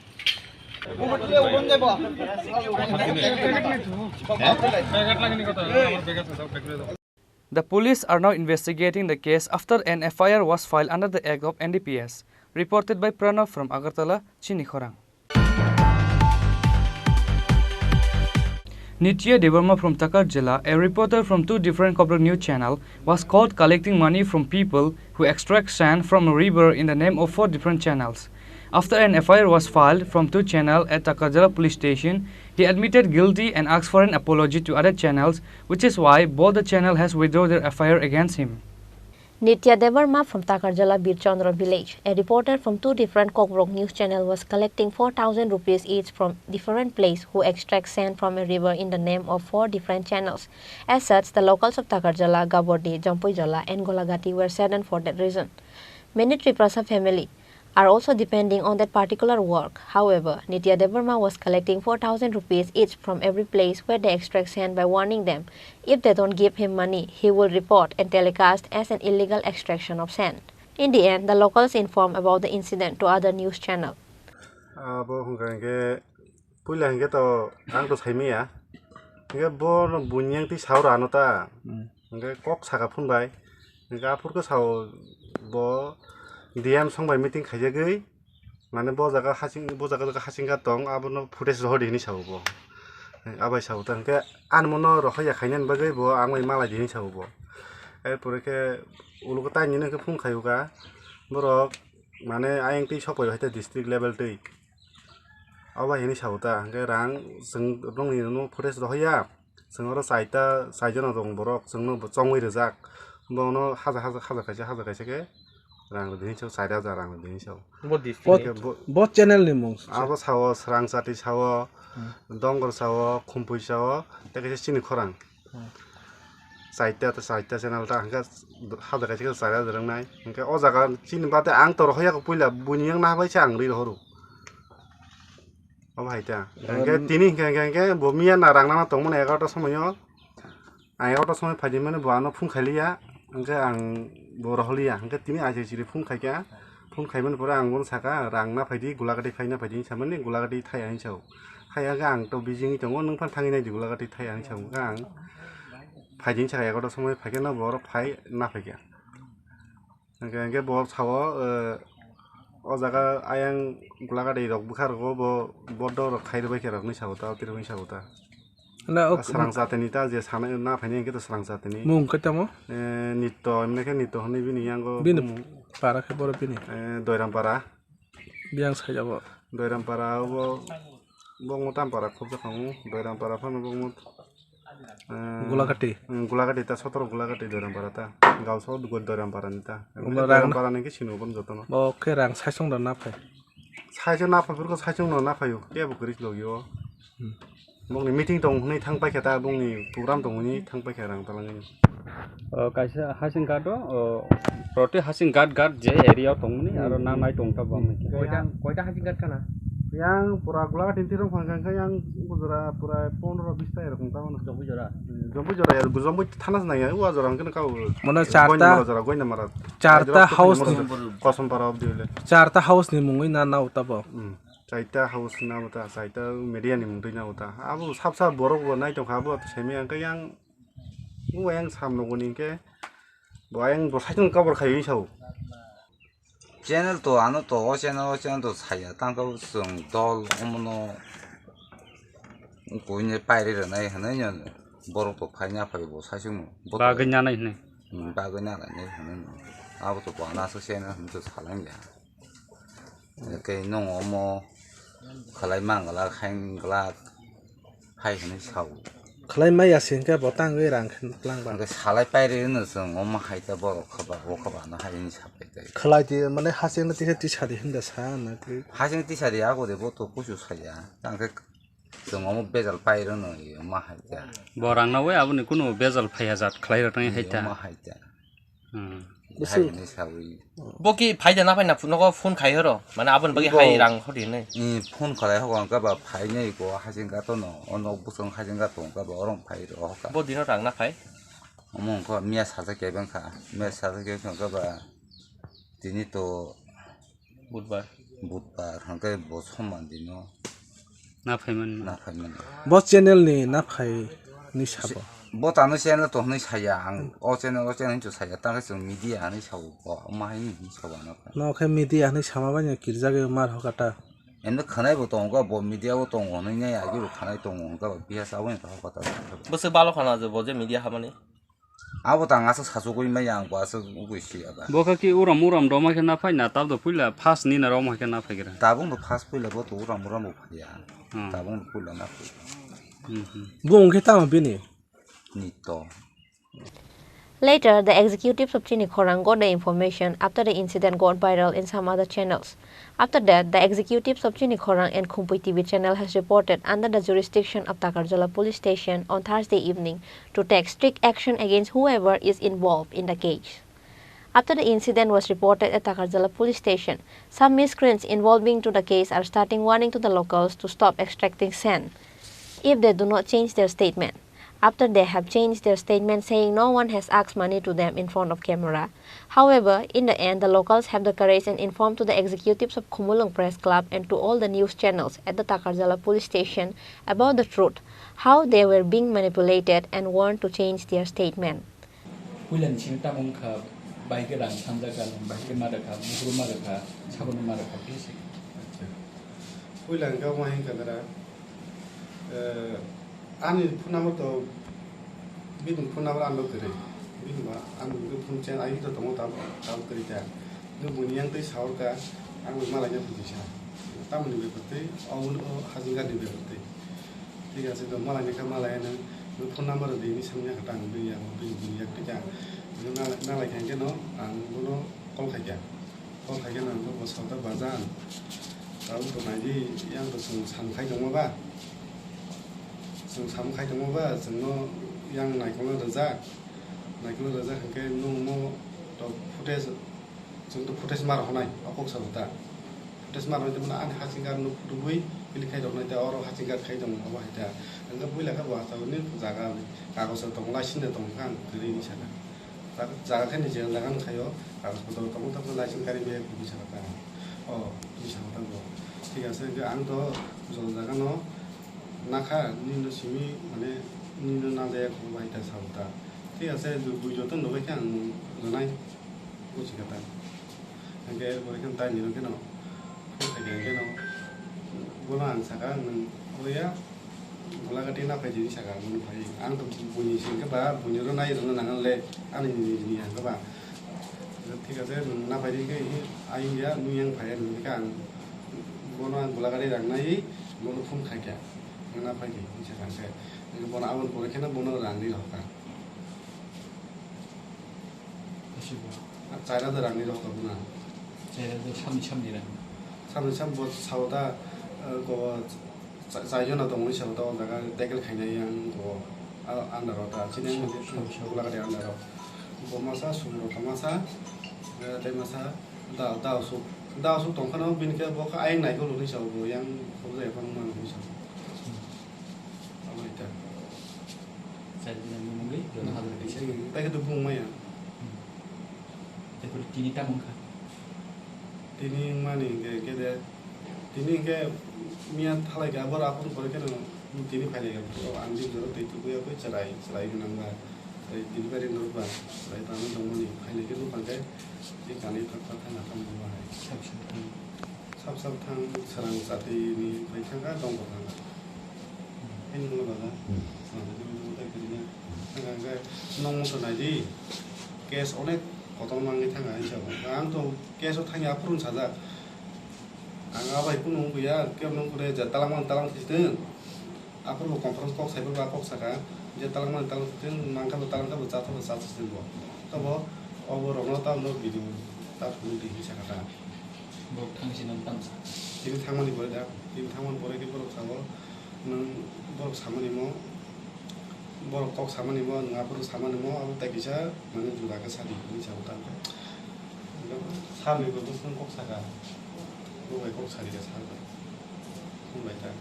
The police are now investigating the case after an F I R was filed under the Act of N D P S. Reported by Pranav from Agartala, Chini Khorang. Nitya Debbarma from Takarjala, a reporter from two different Kokborok news channel, was caught collecting money from people who extract sand from a river in the name of four different channels. After an F I R was filed from two channel at Takarjala police station, he admitted guilty and asked for an apology to other channels, which is why both the channel has withdrawn their F I R against him. Nitya Debbarma from Takarjala Birchandra village, a reporter from two different Kokborok news channel, was collecting four thousand rupees each from different place who extract sand from a river in the name of four different channels. As such, the locals of Takarjala, Gabordi, Jampuijala and Golagati were saddened for that reason. Many Tiprasa family are also depending on that particular work. However, Nitya Debbarma was collecting four thousand rupees each from every place where they extract sand by warning them if they don't give him money, he will report and telecast as an illegal extraction of sand. In the end, the locals inform about the incident to other news channel. Abo hwnkha hwnkhe puila hwnkhe to ang to saimaya hwnkhe bo buini yang twi saura ano ta hwnkhe kok saka phunbai hwnkhe aphuru khe sao bo D M song bai meeting khaijagwi mane bo jaga hasing bo jaga jaga hasing kha tong abono footage rohor di hinwi sao bo abai sao ta hwnkhe ani mono rohor ya khainani bagwi bo ang bai malai di hinwi sao bo. Erpore khe ulo khe taini hwnkhe phung khaio kha borok mane ayang twi sokphaio hai ta district level twi. Obo hai hinwi sao ta hwnkhe rang chwng nokni footage rohor ya chwng oro chaita chaijano tong borok chwngno chongwi rijak bono haja haja haja kaisa haja kaisa khe rang rwdi hinwi sao chari hajar rang rwdi hinwi sao. Bo district. Hwnkhe bo- Bo channel ni mung se. Abo sao Srang Chati sao Dongor sao Khumpui sao tei kaisa chini khorang. Chaita ta chaita channel ta hwnkhe haja kaisa khe chari hajar wngnai hwnkhe o jaga chini bade ang to rohor ya kho puila buini yang naha bai se ang ri rohoro. Obo hai ta. Hwnkhe tini hwnkhe hwnkhe hwnkhe bo miya na rang nana tongmani egarota somoio. Ang egarota somoi phaidi mani bo ano phone khailiya. Hwnkhe ang bo rohorliya. Hwnkhe tini aisai siri phone khaikha. Phone khaimani pore ang bono saka rang na phaidi Gulagati phaina phaidi hinwi samani Gulagati thai hinwi sao. Hai hwnkhe ang to busy wngwi tongo nwng phano thangwi naidi Gulagati thai hinwi sao. Hwnkhe ang phaidi hinwi saka egarota somoi phaikhe no bo oro phai na phaikha. Hwnkhe hwnkhe bo sao o jaga ayang Gulagati rok bwkha rogo bo bodo rok khai rwbaikha rok hinwi sao ta tei rwngwi sao ta. Na o Srang jatini ta je sana na phaini hwnkhe to Srang jatini. Mung khe tamo? Eh, Nitto, emne khe Nitto hwnwi bini yango Bini bumung. Para khe boro bini. Eh, Doiram para. Biyang sai jabo. Doiram para obo bongmo tam para khobjakha mu. Doiram para phano bongmo. Eh, Gulagati. Hmm, Gulagati ta sotoro Gulagati Doiram para ta. Gauso Doiram para ni ta. Emne Doiram para ni khe sino bon jotono. Bo khe rang saisong da na phai. Saisong na phai phuru khe saisong no na phaio. Kebo kwrwi logio. Bongni meeting tong hwnwi thang paikha ta, bongni program tong hwnwi thang paikha rang talangwi. O kaisa hasing ghat o, o proti hasing ghat ghat je area o tongmani aro nanai tong ta bangni. Koita koita hasing ghat khana? Yang pura gula tin tirong phang kha yang bujura pura pondro bis ta erokom ta mano. Jombu jora. Jombu jora ya, jombu thana nai ya, wa jora hwnkhe ka. Mano charta jora goina mara. Charta house ni. Kosom para obdi le. Charta house ni mungwi na na uta bo. Chaita house na uta, chaita media ni mungwi na uta. Abo sab sab borok bo nai tong kha, abo semi ang khe yang, bo yang sam nogo ni khe, bo yang bo saichung kabor khai sao. Channel to ano to o channel o channel to saya tangkha chwng dol omono kuine pairi rwnai hwnwi no borok to phaina phai bo saisung bo to bagwi nanai hwnwi. Hmm, bagwi nanai hwnwi no abo to bo ano aswk channel hwnwi to salai ya. Tei nwng omo khlai mangla khain glak hai hwnwi sao. Khlai maya se hwnkhe bo tangwi rang khe twlang ba. Hwnkhe salai pairi hwno chwng omo hai ta borok khaba o khaba no hai hwnwi sapai tai. Khlai di mane hasing no tisa tisa di hinda sa na twi. Hasing tisa di ago de bo to kuchu saya. Tangkhe chwng omo bejal pairi hwno omo hai ta. Bo rang na oi aboni kuno bejal phaiya jat khlai rok nai hai ta. Omo hai ta. Hmm. Hai hwnwi sawi. Bo ki phaida na phaina nogo phone khai horo? Mane aboni bagwi hai rang hori hinwi. Phone khalai hogo hwnkhe ba phainai ko hasing gato no, o nok bwswng hasing gato hwnkhe ba orong phai rw hoka. Bo dino rang na phai? Omo hwnkhe miya sajak kebeng kha. Miya sajak kebeng kha hwnkhe ba tini to Budbar. Budbar hwnkhe bo soman dino. Na phaiman. Na phaiman. Bo channel ni na phai ni sabo. Bo tano channel to hwnwi saya ang. O channel, o channel hinwi saya. Tangkhe chwng media hwnwi sao bo. Omo hai hinwi sao ano. No khe media hwnwi sama bai no kirjagwi mar hokata. Endo khwnai bo tongo, bo media o tongo hwnwi nai agi bo khwnai tongo hwnkha ba biya sa bai no hokata. Bwswk balo khana je bo je media hamani. Abo tang aswk sachugwi maya ang bo aswk ugwi siya ba. Bo kha ki uram uram roma khe na phai na tabdo puila first ni na roma khe na phai gra. Tabung bo first puila bo to uram uram bo phaiya. Hmm. Tabung bo puila na phai. Hmm, hmm. Bo wngkhe tamo bini? Nito. Later, the executives of Chini Khorang got the information after the incident got viral in some other channels. After that, the executives of Chini Khorang and Khumpui T V channel has reported under the jurisdiction of Takarjala Police Station on Thursday evening to take strict action against whoever is involved in the case. After the incident was reported at Takarjala Police Station, some miscreants involving to the case are starting warning to the locals to stop extracting sand if they do not change their statement. After they have changed their statement saying no one has asked money to them in front of camera. However, in the end, the locals have the courage and informed to the executives of Khumulwng Press Club and to all the news channels at the Takarjala police station about the truth, how they were being manipulated and warned to change their statement. Puilani simi tamo wngkha, bahai khe rang thanjakha, bahai khe ma rwkha, buphuru ma rwkha, sabono ma rwkha, khe se. Acha. Puila hwnkha omo hai wngkha dara, eh, ani phone number to, bini phone number ano kwrwi. Bini ba, ani phone chen ai to tongo, tab, tab kwrwi ta. Nw buini yang tei saurka, ang bai malaina phunui sa. Tamoni bepar tei, o, o, hajingani bepar tei. Thik ase, to malai ni kha malai ano, nw phone number di ni samya kha tang bini yak, bini, bini yak tei kha. Nw nalai, nalai kha khe no, ang bono call khai kha. Call khai khe no, ang bo sota bajan. Tabuk to nai di, yang to chwng sam khai tongma ba. Chwng sam khai tongma ba, chwng no yang naikol no rwjak. Naikol no rwjak hwnkhe nung mo to footage Chwng to footage ma rwkhnai, o kok sa ta. Footage ma rwkhnai, tei ani haching card no phutubui click khai rwkhnai, tei oro haching card khai tongo, obo hai ta. Hwnkhe puila khe bo achai ni jaga, kagoj rok tongo, license de tongo, khe ang kwrwi ni sana. Jaga, jaga khe ni je jaga no khaio, kagoj potor tongo, tamo license gari bag ni sana ta. O, ni sana ta bo. Thik ase, hwnkhe ang to jol jaga no nakha, nini no simi, mane, nini no najaya kho bai ta sa ta. Thik ase, buijo to no bai khe ang rwnai. Buji kha ta. Hwnkhe erpore khe taini rw kheno, phone khaikha hwnkhe no, bono ang sakha, "Nwng oya Golagati na phai di," hinwi sakha, bono phai. Ang to buini sengkhe ba, buini rw nai rwna nang le, ani nini nini hwnkhe ba. Thik ase, nwng na phai di hwnkhe, ayung ya, nung yang phai ya, hinwi khe ang bono ang Golagati rang nai, bono phone khaikha, "Nwng na phai di," hinwi sakha hwnkhe. Bono aboni pore kheno bono rang ri rwkha. Kasibo. Char hajar rangni rok tongo na? Char hajar samni samni rang. Samni sam bo sao ta, eh, go cha-, char jona tongo ni sao ta o jaga tackle khainai yang go, ah, under o ta. Chini ang sao, sao, sao. Gulagari under o. Bo masa, sumro ta masa, eh, tei masa, da, da osuk. Da osuk tongkhano bini khe bo kha ayang nai ko luni sao bo yang khobjai phano mano ni sao. Hmm. Abo ita. Char din ni mungwi, joto hazar kaisa. Hmm, tai khe to bung maya. Hmm. Tei pore tini tamo wngkha? Tini wngmani hwnkhe, hwnkhe de, tini hwnkhe miya thalai khe abo raphuru pore kheno tini phailai kha. O ang jik jora twi tubuya khe chwrai, chwrai gwnang ba. Tei delivery norok ba, tei tangwi tongmani, phainai khe nukhang khe, tei kanwi thang thang thang thang thang bahai. Sab sab thang. Sab sab thang, swrang chati ni bai thang kha, dongbo thang kha. Ani molo bala, Hmm. swrang chati ni bai thang kha. Thang kha hwnkhe, nwng moto nai di, case onek kotor mangwi thang kha, ani sabo. Ang to case o thangya aphuru sajak. Ang abai kunu wngya, kebo nung kore je talangmani talang thwitwng. Aphuru bo conference kok saibo ba kok saka, je talangmani talang thwitwng, nangkha bo talangkha bo chatha bo chatha thwitwng bo. Tobo obo rokno tamo video ta phunuk di hinwi saka ta. Borok thang sino tamsa. Tini thangmani pore da, tini thangmani pore khe borok sabo, nwng borok samani mo, borok kok samani mo, nwng aphuru samani mo, abo tai kisa mane juda khe sadi hinwi sabo ta. Sir ni bo bwswng kok saka. Bo bai kok sari ka sir bai. Wng bai ta.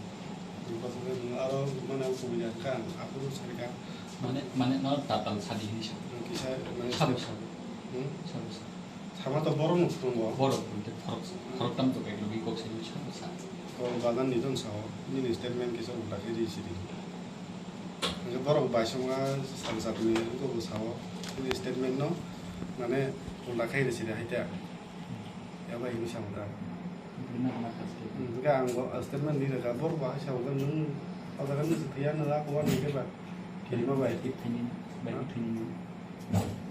Bo bwswng khe nwng aro mane ang kubui ya kha, aphuru sari ka. Mane, mane no tatal sadi hinwi sa. Nwng kisa mane Sabo, sir. Sabo. Hmm? Sabo, sir. Sama to borok no phwrwngo. Borok hwnkhe khorok, khorok tam to kai lugui kok sari sabo sa. Ko bazar ni don sao. Nini statement kisa ulta khe di sidi. Hwnkhe borok bai songma sal satni wngkha bo sao. Nini statement no mane ulta khe di sidi hai ta. Abo hinwi sa wngkha. Bini hwnna kha state. Hmm, hwnkhe ang bo statement ni rwkha, borok bo hai sa wngkha, nwng o jaga nw se thwiya, nw a kuwa nw khe ba kirima bai. Bai thwini, bai Ha? Thwini.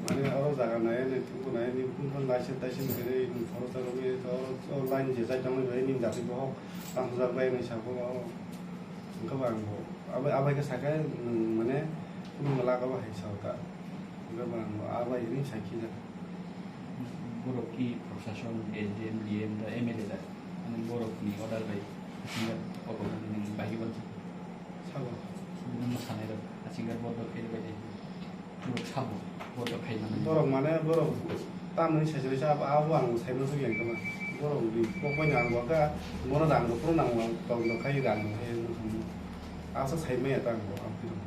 Mane oro jaga nai, nw tubu nai, nw kun kun license taisens khe nw phoro sa rwgwi, oro, oro line je jai tongwi bai, nw jati bohok tang hwnjak bai, nw sa bo, hwnkhe ba ang bo, abo, abo hai khe sa khe, nwng mane, kunu mwla khe bo hai sa wngkha. Hwnkhe ba ang bo, abo hai hinwi sa khijak. Borok ki prosason, S D M, D M da, M L A da, ani borok ni order bai, hasinga obo ni bahai uansuk. Sabo. Nang sanai rok, hasinga borok khe bai de. Borok sabo, borok khai mano. Borok mane borok tamni sai sai sa abo, abo ang sai mano yang kama. Borok ni kok bai nang bo ka, bono rang rok phuru nang bo, tong rok khai rang rok khai. Asa sai maya ta ang bo, ang phuru.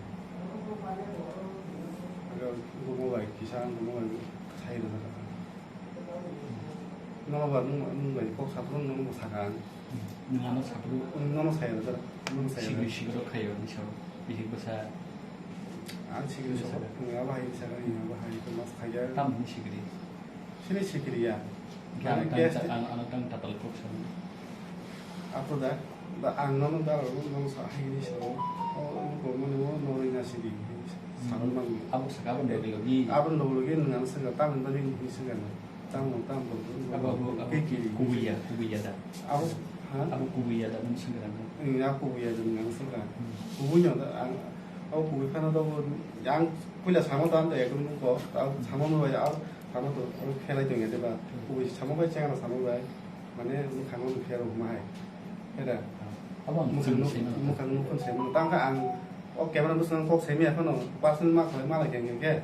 Aga bumo bai kisa ang bumo bai sai rok. Nono ba nung, nung bai kok saphuru nono bo sakha ang. Nung ano saphuru. Nono saya da, nono saya da. Sigri sigro khayo ni sao. Bihik bwsa. Ang sigri sao. Bwsa. Nung abo hai sakha, nung abo hai to mas khaya. Tam ni sigri. Sini sigri ya. Ang, ang, ang, ano tang tatal kok sao. Apo da, da ang nono da nono sa hai ni sao. O, nung ko mani mo no ri na sidi. Sarang mang. Abo sakha abo dog logi. Abo dog logi nung ano sakha tam ni bani ni sakha na. Tamo, tamo, Abo, abo, abo kekiri. Kubuya, kubuya da. Abo, ha? Abo kubuya da, nung sengkrak da. Abo kubuya da, nung sengkrak. Hmm. Kubuya da, ang, abo kubui phano da, bo, ang puila samo da, ang da, ekdom ko, abo samo no bai, abo samo to, abo khelai tong ya, deba. Hmm. Kubui samo bai, chengara samo bai, mane, bwkhang no khe rw ma hai. Era. Abo ang mukhang no, mukhang no phone sai mano. Tang kha ang, o camera bwskango kok sai maya phano, personal ma khlai ma lai khe, khe.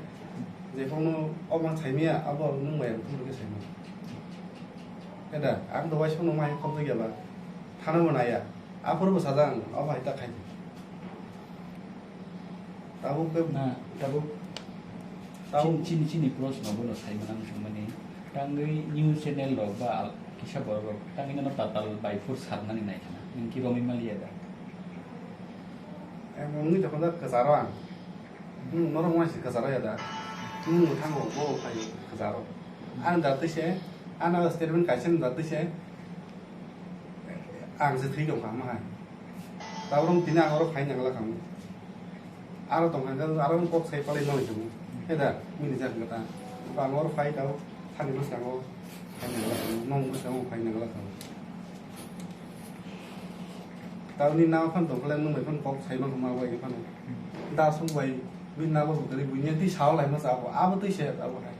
Jephangno o ma saimaya, abo nung bai ang thumrwkhe saimano. Eda, ang dawai songno ma hai khobjak ya ba. Thana bo naya. Aphuru bo sajak ang, o hai ta khai. Tabuk khe, na, tabuk, tabuk. Chini, chini, chini proshno bono saimano ang swngmani. Tangwi news channel rok ba al-, kisa borok rok tangwi nono tatal by force sarnani nai khana. Nwng ki romwi maliya da? Em, wngwi tongkha da kwcharo ang. Hmm, norok wngma se kwcharo ya da. Hmm, thango, bo khai kwcharo. Ang da twi se, ano statement kaisa da twi se, ang se thwi tongkha ma hai. Tabuk tini ang oro khai nangla khamu. Aro tongkha khe aro kok sai palai nang tong. He da, mini jak kata. Ba ang oro khai tau, thani bwskango khai nangla khamu, nong bwskango khai nangla khamu. Tabuk ni nama phan tongkha le nung bai phan kok sai ma ma bai phan. Da sung bai. Bini nama bo kwrwi, buini twi sao laima cha abo, abo twi se abo hai.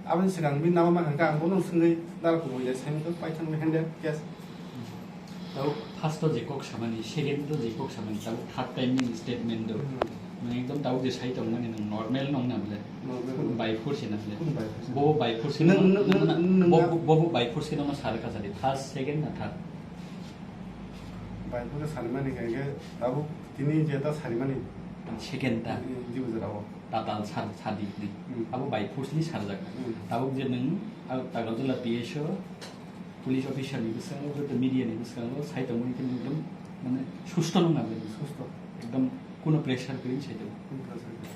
Aboni swkang bini nama ma hwnka ang bono swngwi dara kubui le semi khe paithang le hende case. Tabuk first o je kok samani, second o je kok samani, tabuk third time ni statement do. Hmm. Nwng ekdom tabuk je sai tongmani nwng normal nong na bole. Normal. Kunu by force na bole. Kunu by force. Bo by force Nwng, no, nwng, no, nwng, no, nwng, bo, nwng, bo, bo by force no sar ka sadi. First, second na third. Bai pura sarimani khe, tabuk tini je ta sarimani. Second ta. Ji bujra o. Tatal sar, sadi ni. Hmm. Abo by force ni sarjak. Hmm. Tabuk je nwng, ah, Tagarjala P S O, police officer ni bwskango, joto media ni bwskango, sai tongmani khe nwng ekdom, mane, susto nung nang. Susto. Ekdom kuno pressure kwrwi sai tongo. Kuno pressure kwrwi.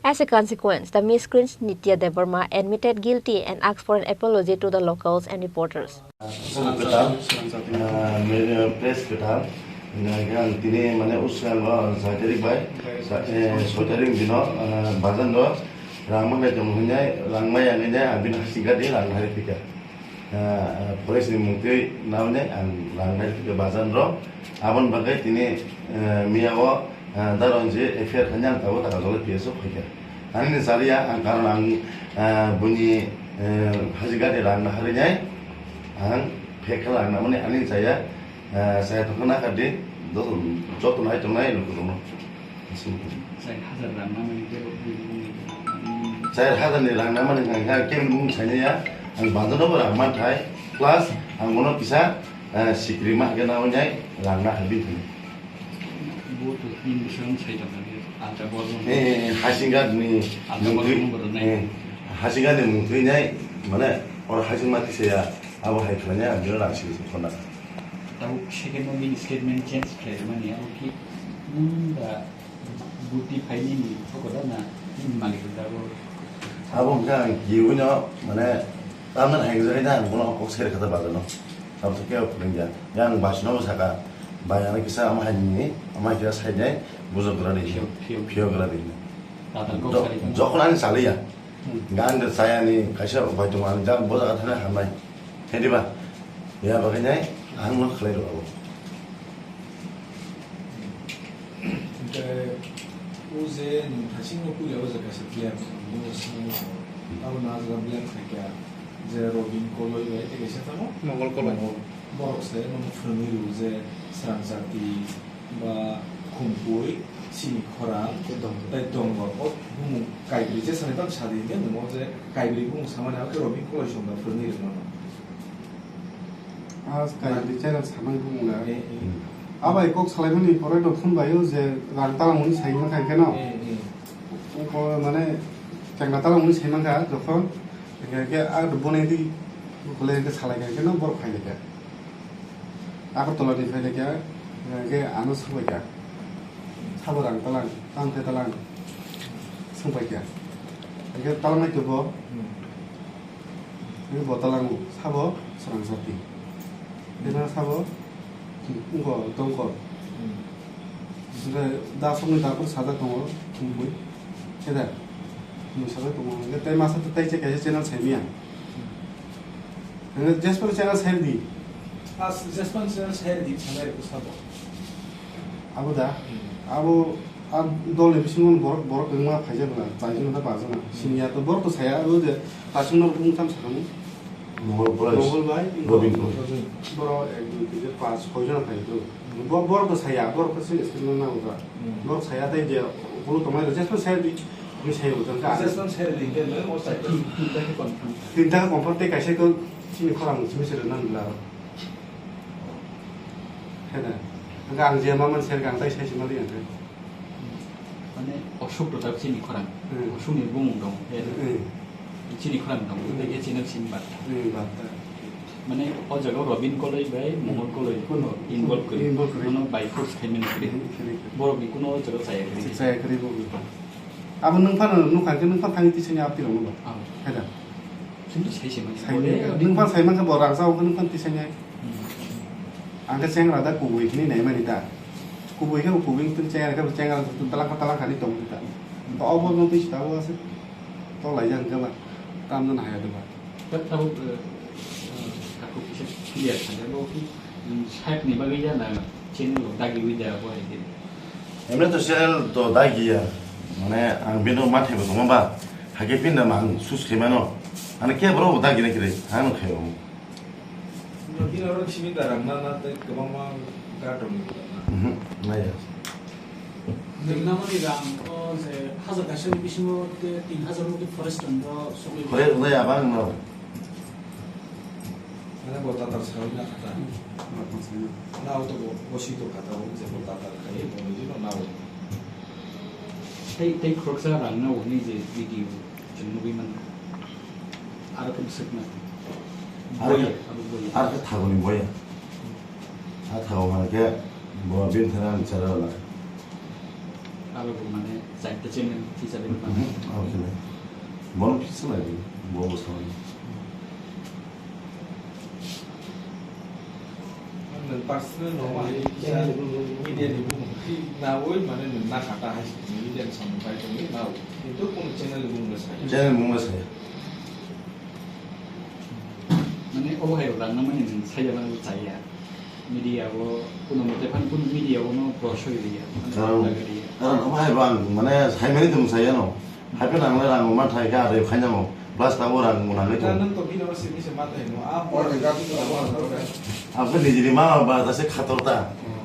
As a consequence, the miscreant Nitya Debbarma admitted guilty and asked for an apology to the locals and reporters. Aswk kwtal, ah, me-, press kwtal, hingkhe ang tini mane uskango soi tarik bai, eh, soi tarik dino, ah, bazar no rang manglai tongo hinwi, rang maya hinwi ang bini hasing gadi rang nahari phika. Ah, forest ni mungtwi nawi ang rang nahari phika bazar no. Aboni bagwi tini, eh, miya o, ah, daron je F I R khainai ang tabuk taka jole P S o phaikha. Ani ni chaliya ang karon ang, ah, buini, eh, hasing gadi rang nahari nai ang phek khala ang namani ani chaya, ah, chaya tongkha nakha di joto, joto nai tongnai lukurokno. Chai hajar rang namani tebo bini bumung. Chai hajar ni rang namani hwnka hwnkhe kebini bumung sainaya ang bazar no bo rang manthai plus ang bono kisa, eh, sikri ma hwnkhe nawi nai rang nakha bini thani. Bo to tin bwswk sai tongkha khe, alta bor no. Eh, hasing gadi ni mungtwi, eh, hasing gadi ni mungtwi nai, mane, oro hasing ma tisaya, abo hai khlainai, ang bini rang sini sini khorna. Tabuk second no bini statement change khlai mani, abo ki, nwng da buti phai nini phokoda na, nini malik da bo. Abo hwnkhe ang kiwi no, mane, tamna hai jagwi na, ang bono kok sai rwkha da bazar no. Abo to kebo phwrwngya. Yang bus no saka, bai ano kisa ama hai ni, ama kisa sai dai, bujok gra di. Phiyok, phiyok. Phiyok gra di. Tatal kok Jo-, sari tong. Jokhon ani chaliya. Hmm. Gang de chaya ni kaisa bai tong ani jang bo jaga thana hamnai. He diba? Ya bagwi nai ang no khlai rw abo. Hingke o je nwng thasing no puila o jaga se player tong, bo swngo, abo na jaga blame khaikha. Je Robin Koloi bai tei kaisa tamo? Mongol Koloi. Mongol. Borok se nono phwrwngwi rw je Srangchati ba Khumkui, Sini Khorang, tei Dongor. Tei Dongor. O bumung kaibrwi je sani tamo sadi hingke nwng o je kaibrwi bumung samani abo khe Robin Koloi song da phwrwngwi rw mano. A kaibrwi channel samani bumung na. Eh, eh. Abai kok salaimani pore no phone bai o je rang talang mani sai mankha hingke no. Eh, eh. Ko mane chengna talang mani sai mankha jokhon. Hingke ke a bonai di, bole hingke salai ka, hingke no borok phai laikha. Agartala ni phai laikha, hingke ano swngbai kha. Sabo rang talang, tang khe talang, swngbai kha. Hingke talang nai tubo, hingke bo talang sabo Srangchati. Hingke sabo wngkha Dongkor. Hingke da songni da kor sajak tongo, Khumkui. Khe da? Khumkui sajak tongo. Hingke tei masa tei kaisa channel saimanya. Hingke Jasper channel sai di. As Jasper channel sai di, sanai ko sabo. Abo da? Abo a dol ni bisingo borok, borok wngma phaijak na, chaijak na, pajak na. Siniya to borok to saya, abo je, tasung no bung tam sakani. Mongol Koloi. Mongol bai, Robin Koloi. Borok ek, dui, tin, char, panch, soi jona phai to. Bo-, borok to saya, borok to sini sini na uta. Hmm. Borok saya tai je, ulo tongnai je, sini saya di, ni saya uta ka. Assessment saya di, dia lo, o saya. Tin, tinta ke confirm. Tinta ke confirm te kaisa ko sini khorang sini sini na bila. Heda. Ang je maman saya ang tai saya sini na dia. Mane, Ashok Pratap chini khorang. Hmm. Ashok ni bumung dong. Hmm. Chini khorang dong. Hmm. Tei chini sim bata. Hmm, bata. Mane, o jaga Robin Koloi bai Mongol Koloi. Kuno? Involve kori. Involve kori. Mano by force khaimani kori. Hmm, kori. Borok ni kuno o jaga chaya kori. Chaya kori bo. Abo nwng phano nukha khe nwng phano thangwi tisani apti rok no. Ah. Heda. Chini sai se mani. Sai ni, nwng phano sai mankha bo rang sa o nwng phano tisani. Hmm. Ang khe chengra da kubui hwnwi naimani da. Kubui khe kubui wngtong chengra khe chengra talangkha talangkha ni tongmani da. To obo no twi sita o ase. To laijak hwnkhe ba. Tamno nahaya de ba. Tabuk, eh, eh, takhuk kisa clear kha de bo ki, mm, side ni bagwi ya na channel rok dagi wi da bo hai de. Emne to channel to dagi ya. Mane ang bino mathai bo tongma ba. Hake pinda ma ang sus khe mano. Ane ke bro dagi na kire. Ang khe. Bini oro simi da rang na, na tei kwbangma guard rok ni da na. Mhm, naiya. Nwng namani rang o je hajar kaisa ni bisingo te tin hajar moti forest rang o sogwi. Forest rang ya bang no. Mane bo tatar sawi na kata. Hmm. Na auto bo, bo si to kata bo je bo tatar kai bo ni no na o. Tei, tei khoroksa rang na o ni je video. Chwng nugwi mankha. Aro khe bwswk na. Aro khe, boya, abo boya. Aro khe thagoni boya. A thago hwnba khe bo bini thani ang chara rwla. Abo bo mane chaita channel hisabe mane. Mhm, oke. Bono kisa lagi, bo bo sawi. Nwng personal no hai kisa media ni bumung khi nawi mane nwng na kata hai media ni samung pai tongwi nao. Kintu kono channel ni bumung no saya. Channel bumung no saya. Mane obo hai rang na mane nwng saya mane chaya. Media o kuno mote phan kuno media o no prosoi riya. Mane karon, lagariya. Karon obo hai rang mane sai mani tong saya no. Hai phano ang le rang ma thai kha, rw khainai mo. Plus tabo rang mo nangwi tongo. Nang to bini oro simi se ma thai mo. A, ang khe nijini mama ba ta se khator ta. Hmm.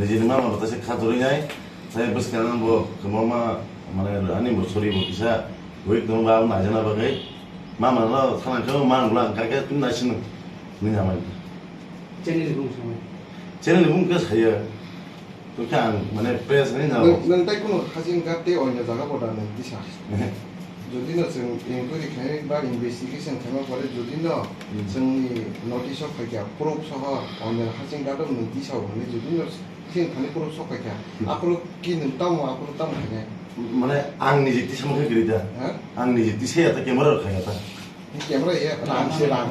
Nijini mama ba ta se khator wi nai. Tai bwskang bo kwbangma, mane, ani bo sori bo kisa weak tongo ba, naijana bagwi. Mama no thana khe ma nang bla kake tun naising nini amai. Channel ni bung samai. Channel ni bung khe saya. To khe ang, mane, press ni na. Nwng, nwng tai kunu hasing gap tei oino jaga bo da nwng tisa. Ehe. Jodi no chwng inquiry khainai ba investigation khaima pore jodi no Hmm. chwngni notice o phaikha proof soho oino hasing gap o nwng tisa o hwnwi jodi no chwng thani proof sok phaikha. Hmm. Aphuru ki nwng tamo aphuru tamo khainai. Mane ang niji tisa mokhe giri da. Ha? Ang niji tisa ya ta camera rok khaya ta. Ni camera ye rang se rang.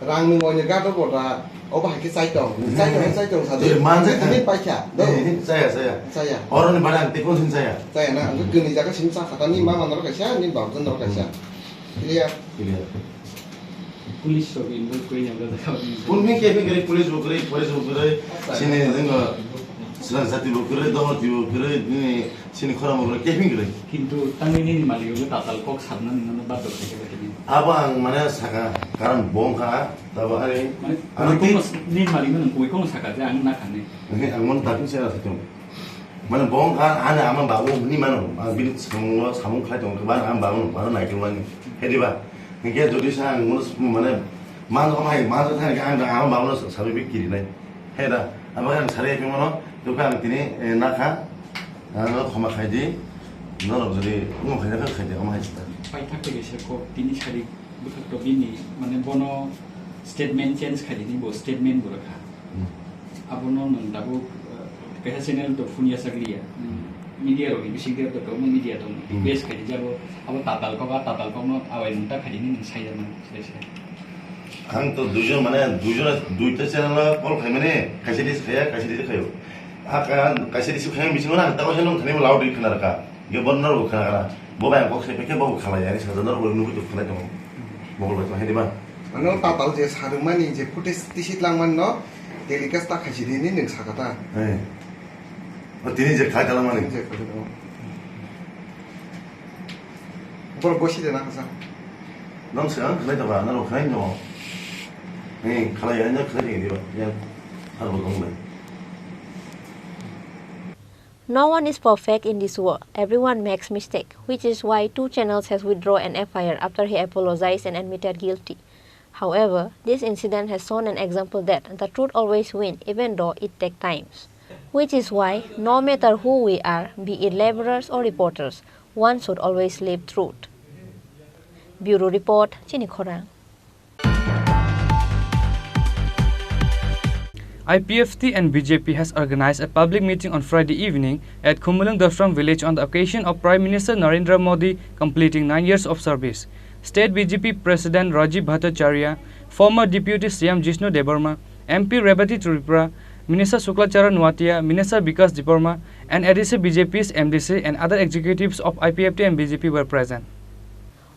Rang ni moine gato bota. Obo hai khe chai tong. Chai tong, chai tong sa de. Eh, man jai tong. Ni paikha. Do. Eh, chaya, chaya. Chaya. Oro ni bana ang tekon sin chaya. Chaya na. Ang kuni jaga sim sa kata ni mama noro kaisa, ni bab noro kaisa. Clear. Clear. Police rok involve koi yang kata kau ni. Pun ni keping kere police bo kere, police bo kere. Sini dengo. Sila sati bo kere, dohor ti bo kere, ni Sini khorang bo keping kwrwi. Kintu tangwi nini malik rok tatal kok sabna nini no baddo khlai khe khe. Abo ang mane saka, karon bo wngkha, tabo ani, mane, ani kok no s-, nini malik no nung koi kok no saka je ang na kha ne. Nini ang mon tapin se na thung. Mane bo wngkha ani ama babu ni mano, ang bini samung, samung khlai tongo, ba ang babu no, ba no nai tong mani. He diba? Hingke jodi sa ang mon, mane, man ko mai, man ko thani ang ama babu no sabi bi kiri nai. He da, abo ang sari phi mano, to ka ang tini, eh, na kha. Ano khoma khai di, norok jodi omo khaina khe khai di, omo hai sita. Paithak tei kaisa kok tini sari bwkhak to bini, mane bono statement change khai di, bo statement bo rwkha. Hmm. Abono nwng tabuk, eh, kaisa channel to phunuyasakliya. Hmm. Media rokni bisingtwi to kwbangma media tong, hmm, request khai di jabo, abo tatal kok, a tatal kokno awai nwng ta khai di, nwng sai da man, sai sai. Ang to duijon mane duijon duita channel o call khaimani, kaisa dis khaya, kaisa dis khayo. A ka-, kaisa dis khaya bisingo na ta kaisa nung thani loud ri khna rwkha. Ge bon nor khna rwkha. Bo bai ang kok sai pekhe bo khalai ani saja nor bo nugui to khna tongo. Mokol bai to hai diba. Ano tatal je sarumani je footage tisit langman no telecast ta khaisi rini nung sakata. Eh. O tini je khai talamani. Je khai talamani. Borok gosi de na kasa. Nang se ang khlai taba, nang rok khlai no. Ni khlai ya, nang khlai ni diba. Ya, har bo dong lai. No one is perfect in this world. Everyone makes mistake, which is why two channels has withdrawn an F I R after he apologized and admitted guilty. However, this incident has shown an example that the truth always win, even though it take times. Which is why, no matter who we are, be it laborers or reporters, one should always live truth. Bureau Report, Chini Khorang. I P F T and B J P has organized a public meeting on Friday evening at Khumulwng Dosram village on the occasion of Prime Minister Narendra Modi completing nine years of service. State B J P President Rajiv Bhattacharya, former Deputy C M Jishnu Debbarma, M P Rebati Tripura, Minister Shukla Charan Noatia, Minister Bikash Debbarma, and A D C B J P's M D C and other executives of I P F T and B J P were present.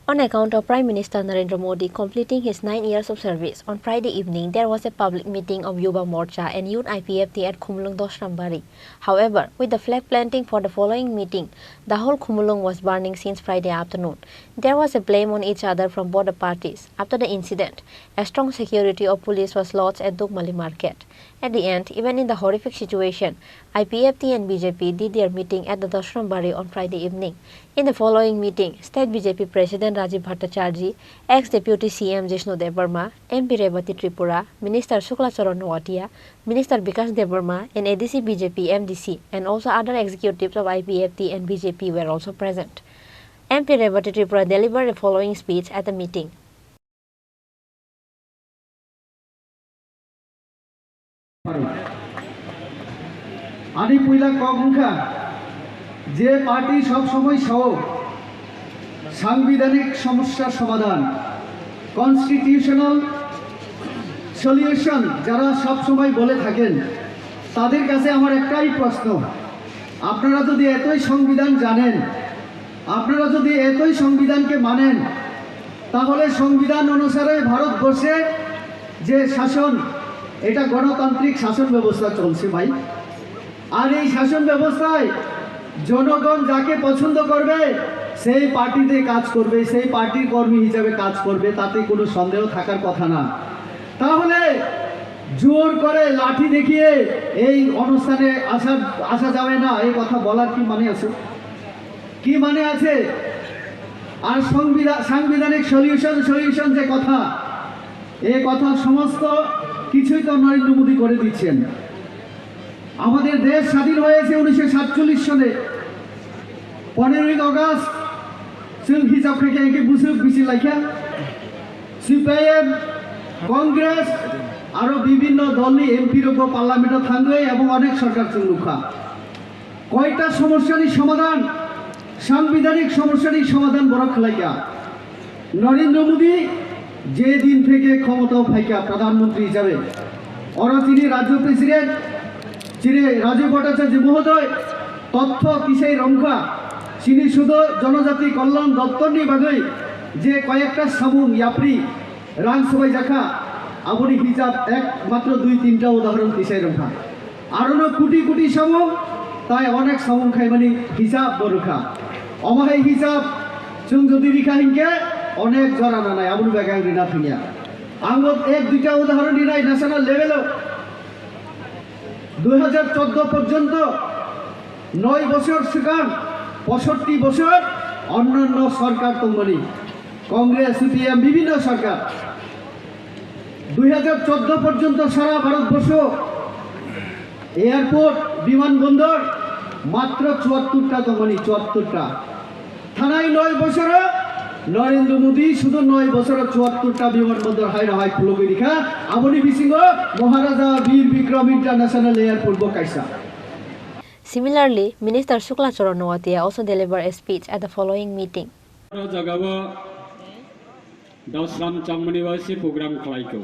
On account of Prime Minister Narendra Modi completing his nine years of service, on Friday evening there was a public meeting of Yuva Morcha and Youth I P F T at Khumulwng Dosrambari. However, with the flag planting for the following meeting, the whole Khumulwng was burning since Friday afternoon. There was a blame on each other from both the parties. After the incident, a strong security of police was lodged at Dukmali Market. At the end, even in the horrific situation, I P F T and B J P did their meeting at the Dosrambari on Friday evening. In the following meeting, State B J P President Rajiv Bhattacharjee, ex-Deputy C M Jishnu Debbarma, M P Rebati Tripura, Minister Shukla Charan Noatia, Minister Bikash Debbarma, and A D C B J P M D C, and also other executives of I P F T and B J P were also present. M P Rebati Tripura delivered the following speech at the meeting. Ani puila kok wngkha যে পার্টি সব সময় সহ সাংবিধানিক সমস্যার সমাধান, constitutional solution যারা সব সময় বলে থাকেন, তাদের কাছে আমার একটাই প্রশ্ন, আপনারা যদি এতই সংবিধান জানেন, আপনারা যদি এতই সংবিধানকে মানেন, তাহলে সংবিধান অনুসারে ভারতবর্ষে যে শাসন, এটা গণতান্ত্রিক শাসন ব্যবস্থা চলছে ভাই। আর এই শাসন ব্যবস্থায় জনগণ যাকে পছন্দ করবে, সেই পার্টিতে কাজ করবে, সেই পার্টির কর্মী হিসাবে কাজ করবে, তাতে কোনো সন্দেহ থাকার কথা না। তাহলে জোর করে লাঠি দেখিয়ে এই অনুষ্ঠানে আসা, আসা যাবে না, এই কথা বলার কি মানে আছে? কি মানে আছে? আর সংবিধান, সাংবিধানিক সলিউশন, সলিউশন যে কথা, এই কথা সমস্ত কিছুই তো নরেন্দ্র মোদী করে দিচ্ছেন। আমাদের দেশ স্বাধীন হয়েছে উনিশশো সাতচল্লিশ সনে, পনেরোই August, chwng hisab khe khe hwnkhe bwswk bisi laikha, CPIM, Congress, আরো বিভিন্ন দলনি এমপি rokbo পার্লামেন্টে থাকবে এবং অনেক সরকার চলুখা। কয়টা সমস্যারই সমাধান, সাংবিধানিক সমস্যারই সমাধান বড় খেলাইয়া নরেন্দ্র মোদী যে দিন থেকে ক্ষমতাও ফাইকা প্রধানমন্ত্রী হিসাবে, ওরা তিনি রাজ্য প্রেসিডেন্ট, তিনি রাজীব ভট্টাচার্য মহোদয় তথ্য কিসাই রংখা, তিনি শুধু জনজাতি কল্যাণ দপ্তরনি বাগৈ যে কয়েকটা সামুং ইয়াপ্রি রাং সবাই জাখা, aboni hisab ekmatro dui tinta udahoron kisai rwkha. Arono koti koti samung, tai onek samung khaimani hisab bo rwkha. Omo hai hisab chwng jodi rikha hinkhe onek jora nanai, aboni bagwi ang rina thangya. Ang bo ek duita udahoron rinai national level o. Dui hajar chordo porjonto noi bosor swkang posotti bosor onnanno sorkar tongmani, Congress, CPM, বিভিন্ন সরকার। দুই হাজার চোদ্দ পর্যন্ত সারা ভারতবর্ষ এয়ারপোর্ট, বিমানবন্দর মাত্র চুয়াত্তরটা তমানি, চুয়াত্তরটা। থানায় নয় বছরে নরেন্দ্র মোদী শুধু নয় বছরে চুয়াত্তরটা বিমানবন্দর হাই হাই খুলগই রিখা। Aboni bisingo Maharaja Bir Bikram International Airport bo kaisa. Similarly, Minister Shukla Charan Noatia also delivered a speech at the following meeting. Oro jagao Dosram Chongmani waisi program khlaiko.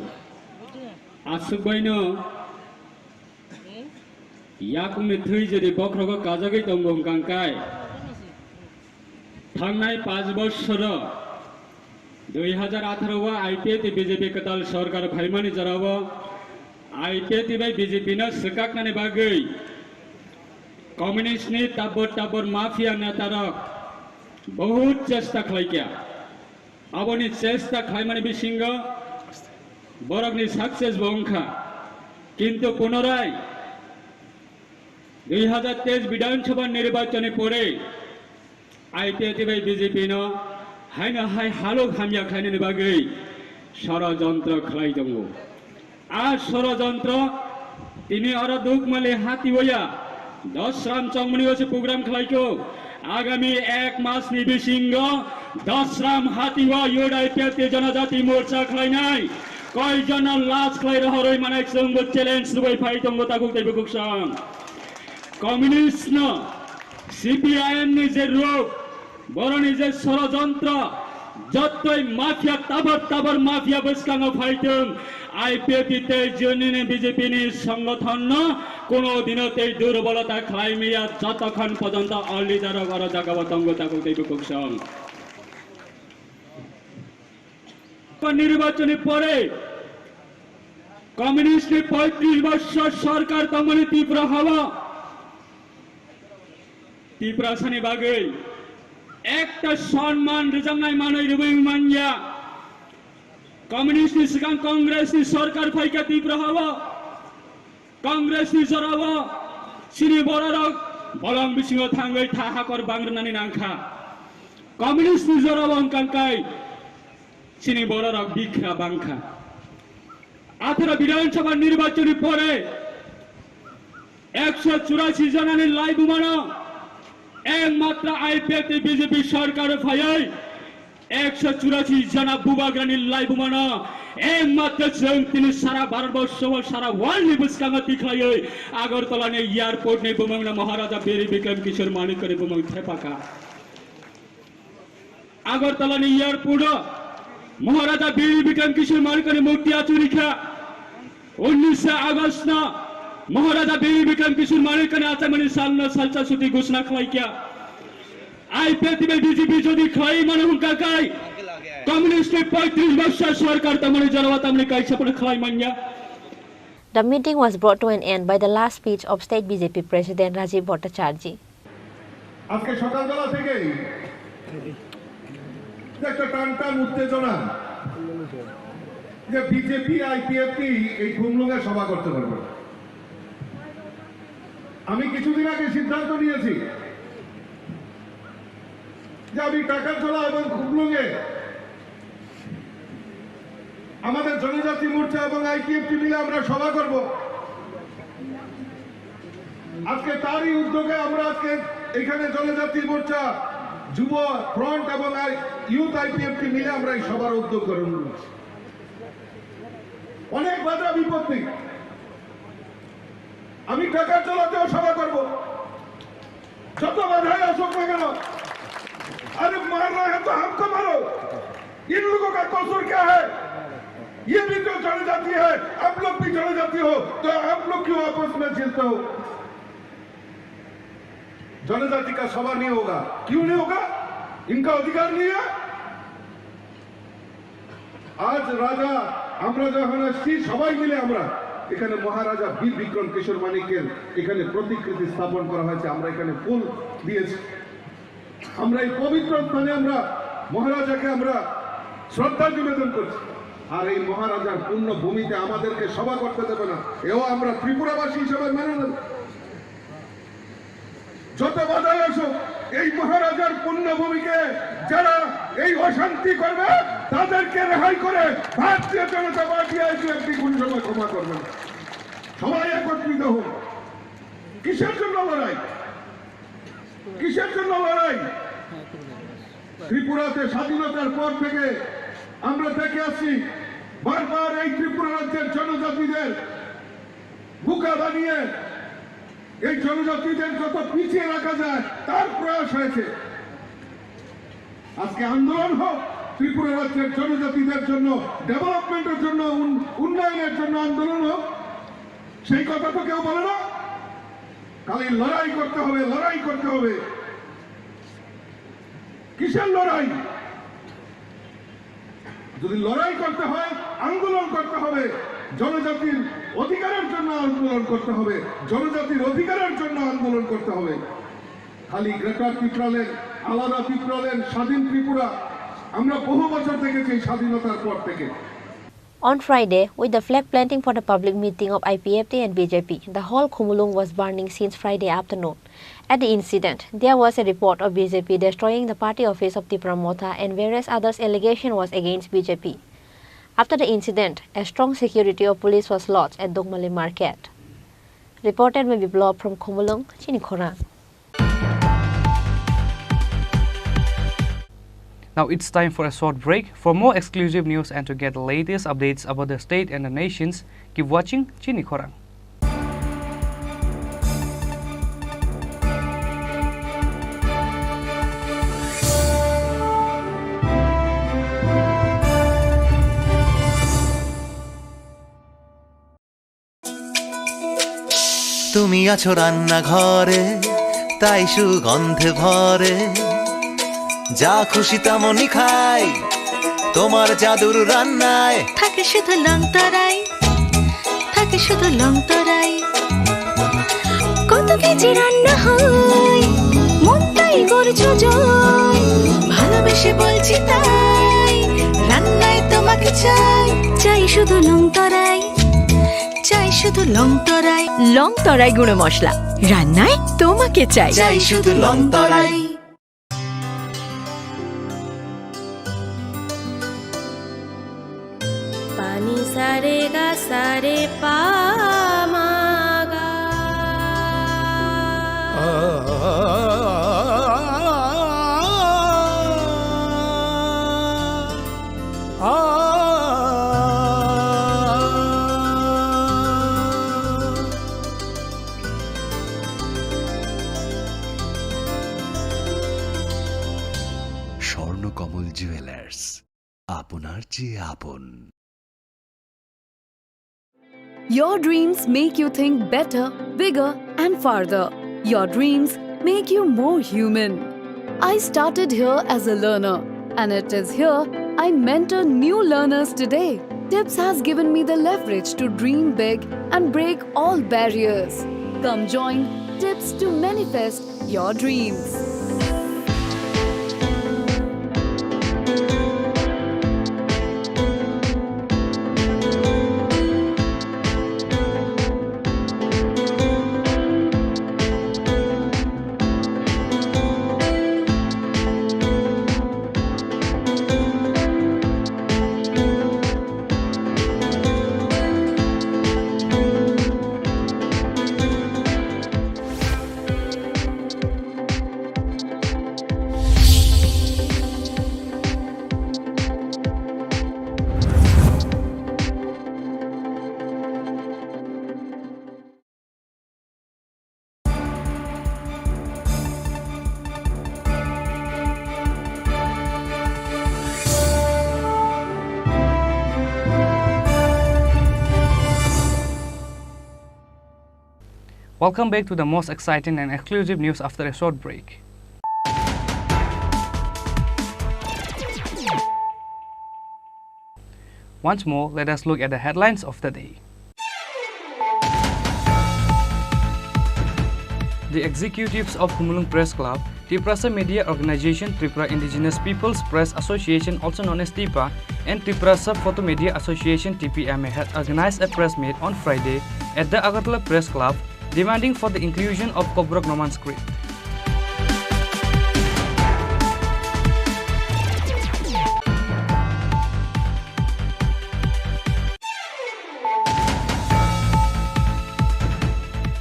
Aswk baino yakungni thwi jodi bokhrogo kajagwi tongo hwnkha hwnkhe, thangnai panch bossoro dui hajar atharo o IPFT BJP kwtal sorkar phaimani jorao IPFT bai BJP no swkaknani bagwi communist ni tabor tabor mafia netarok bahut chesta khlaikha. Aboni chesta khlaimani bisingo borokni success bo wngkha. Kintu punorai dui hajar teis Bidhan Sabha nirbachoni pore IPFT bai BJP no haino hai halok hamya khlainani bagwi sorojontro khlai tongo. A sorojontro tini oro Dukmali hatiwaya Dosram Chongmani waisi program khlaiko. Agami ek masni bisingo Dosram hatiwa Youth IPFT Janajati Morcha khlainai. Koijono last khlai rohorwi manai chwngbo challenge rwbai phai tongo takhuk tei bukhuk song. Communist no CPIM ni je ruk, boroni je sorojontro, jottoi mafia tabor tabor mafia bwskango phaitwng, IPFT tei juni ni BJP ni songothon no kuno dino tei durbolota khlai maya jotokhon pojonto o leader rok oro jagao tongo takhuk tei bukhuk song. Nirbachoni pore communist ni poitris bossor sorkar tongmani Tripura hao Tiprasani bagwi ekta sonman rwjaknai manwi rwui manya. Communist ni swkang Congress ni sorkar phaikha Tripura hao. Congress ni jorao chini bororok bolong bisingo thangwi tha hakor bangrwnani nangkha. Communist ni jorao wngkha kai chini bororok bikra bangkha. Atharo Bidhan Sabha nirbachoni pore ekso churasi jonani laibumano ekmatra IPFT BJP sorkar phaiwi ekso churasi jona bubagrani laibumano Ei matwswng tini sara Bharatborsho, sara world ni bwskango tikhlaiwi Agartala ni airport ni bumung no Maharaja Bir Bikram Kishore Manikya ni bumung thepaka. Agartala ni airport o Maharaja Bir Bikram Kishore Manikya ni murti achurikha. Unnish August no Maharaja Bir Bikram Kishore Manikya ni achakmani salno salsa chuti ghosna khlaikha. I P F T bai B J P jodi khlai mano hwnkha khai, communist ni poitris bochor sorkar tamani jorao tamani kaisa phano khlai manya. The meeting was brought to an end by the last speech of State B J P President Rajiv Bhattacharjee. আজকে সকালবেলা থেকেই যে একটা টান টান উত্তেজনা, যে BJP IPFT এই খুমলুঙে সভা করতে পারবে না। আমি কিছুদিন আগে সিদ্ধান্ত নিয়েছি যে আমি টাকারতলা এবং খুমলুঙে আমাদের জনজাতি মোর্চা এবং আইপিএফটি মিলে আমরা সভা করব। আজকে তারই উদ্যোগে আমরা আজকে এখানে জনজাতি মোর্চা, যুব ফ্রন্ট এবং আই-, ইউথ আইপিএফটি মিলে আমরা এই সভার উদ্যোগ গ্রহণ করেছি। অনেক বাধা বিপত্তি, আমি টাকারতলাতেও সভা করব। যত বাধাই আসুক না কেন, अरे मारना है तो हमको मारो, इन लोगों का कसूर क्या है? ये भी तो जनजाति है, आप लोग भी जनजाति हो, तो आप लोग क्यों आपस में झेलते हो? जनजाति का सभा नहीं होगा, क्यों नहीं होगा? इनका अधिकार नहीं है। আজ রাজা, আমরা যখন আসছি, সবাই মিলে আমরা এখানে মহারাজা বীর বিক্রম কিশোর মানিক্যের এখানে প্রতিকৃতি স্থাপন করা হয়েছে, আমরা এখানে ফুল দিয়েছি। আমরা এই পবিত্র স্থানে আমরা মহারাজাকে আমরা শ্রদ্ধা নিবেদন করছি। আর এই মহারাজার পুণ্য ভূমিতে আমাদেরকে সভা করতে দেবে না, এও আমরা ত্রিপুরাবাসী হিসেবে মেনে নেব। যত বাধাই আসুক, এই মহারাজার পুণ্যভূমিকে যারা এই অশান্তি করবে, তাদেরকে রেহাই করে ভারতীয় জনতা পার্টি আইপিএফটি কোন সময় ক্ষমা করবে না। সবাই একত্রিত হোক। কিসের জন্য লড়াই? কিসের জন্য লড়াই? ত্রিপুরাতে স্বাধীনতার পর থেকে আমরা দেখে আসছি, বারবার এই ত্রিপুরা রাজ্যের জনজাতিদের বোকা বানিয়ে এই জনজাতিদের যত পিছিয়ে রাখা যায়, তার প্রয়াস হয়েছে। আজকে আন্দোলন হোক, ত্রিপুরা রাজ্যের জনজাতিদের জন্য, ডেভেলপমেন্টের জন্য, উন-, উন্নয়নের জন্য আন্দোলন হোক, সেই কথা তো কেউ বলে না। খালি লড়াই করতে হবে, লড়াই করতে হবে। কিসের লড়াই? যদি লড়াই করতে হয়, আন্দোলন করতে হবে, জনজাতির অধিকারের জন্য আন্দোলন করতে হবে, জনজাতির অধিকারের জন্য আন্দোলন করতে হবে। খালি গ্রেটার টিপ্রাল্যান্ড, আলাদা টিপ্রাল্যান্ড, স্বাধীন ত্রিপুরা, আমরা বহু বছর দেখেছি স্বাধীনতার পর থেকে। On Friday, with the flag planting for the public meeting of I P F T and B J P, the whole Khumulwng was burning since Friday afternoon. At the incident, there was a report of B J P destroying the party office of Tipra Motha and various others allegation was against B J P. After the incident, a strong security of police was lodged at Dongmali Market. Reported by Biplop from Khumulwng, Chini Khorang. Now it's time for a short break. For more exclusive news and to get the latest updates about the state and the nations, keep watching Chini Khorang. তুমি আছো রান্নাঘরে, তাই সুগন্ধে ভরে। যা খুশি তেমনই খাই, তোমার জাদুর রান্নায়। থাকে শুধু লং তরাই, থাকে শুধু লং তরাই। কত কেজি রান্না হয়, মনটাই করছো জয়। ভালোবেসে বলছি তাই, রান্নায় তোমাকে চাই। চাই শুধু লং তরাই, চাই শুধু লং তরাই। লং তরাই গুঁড়ো মশলা, রান্নায় তোমাকে চাই। চাই শুধু লং তরাই। Pani sa re ga sa re pa ma ga. মূল জুয়েলার্স, আপনার চেয়ে আপন। Your dreams make you think better, bigger, and farther. Your dreams make you more human. I started here as a learner, and it is here I mentor new learners today. Tips has given me the leverage to dream big and break all barriers. Come join Tips to manifest your dreams. Welcome back to the most exciting and exclusive news after a short break. Once more, let us look at the headlines of the day. The executives of Khumulwng Press Club, Tiprasa Media Organization, Tripura Indigenous People's Press Association, also known as TIPA, and Tiprasa Photo Media Association, T P M A, had organized a press meet on Friday at the Agartala Press Club, demanding for the inclusion of Kokborok Roman script.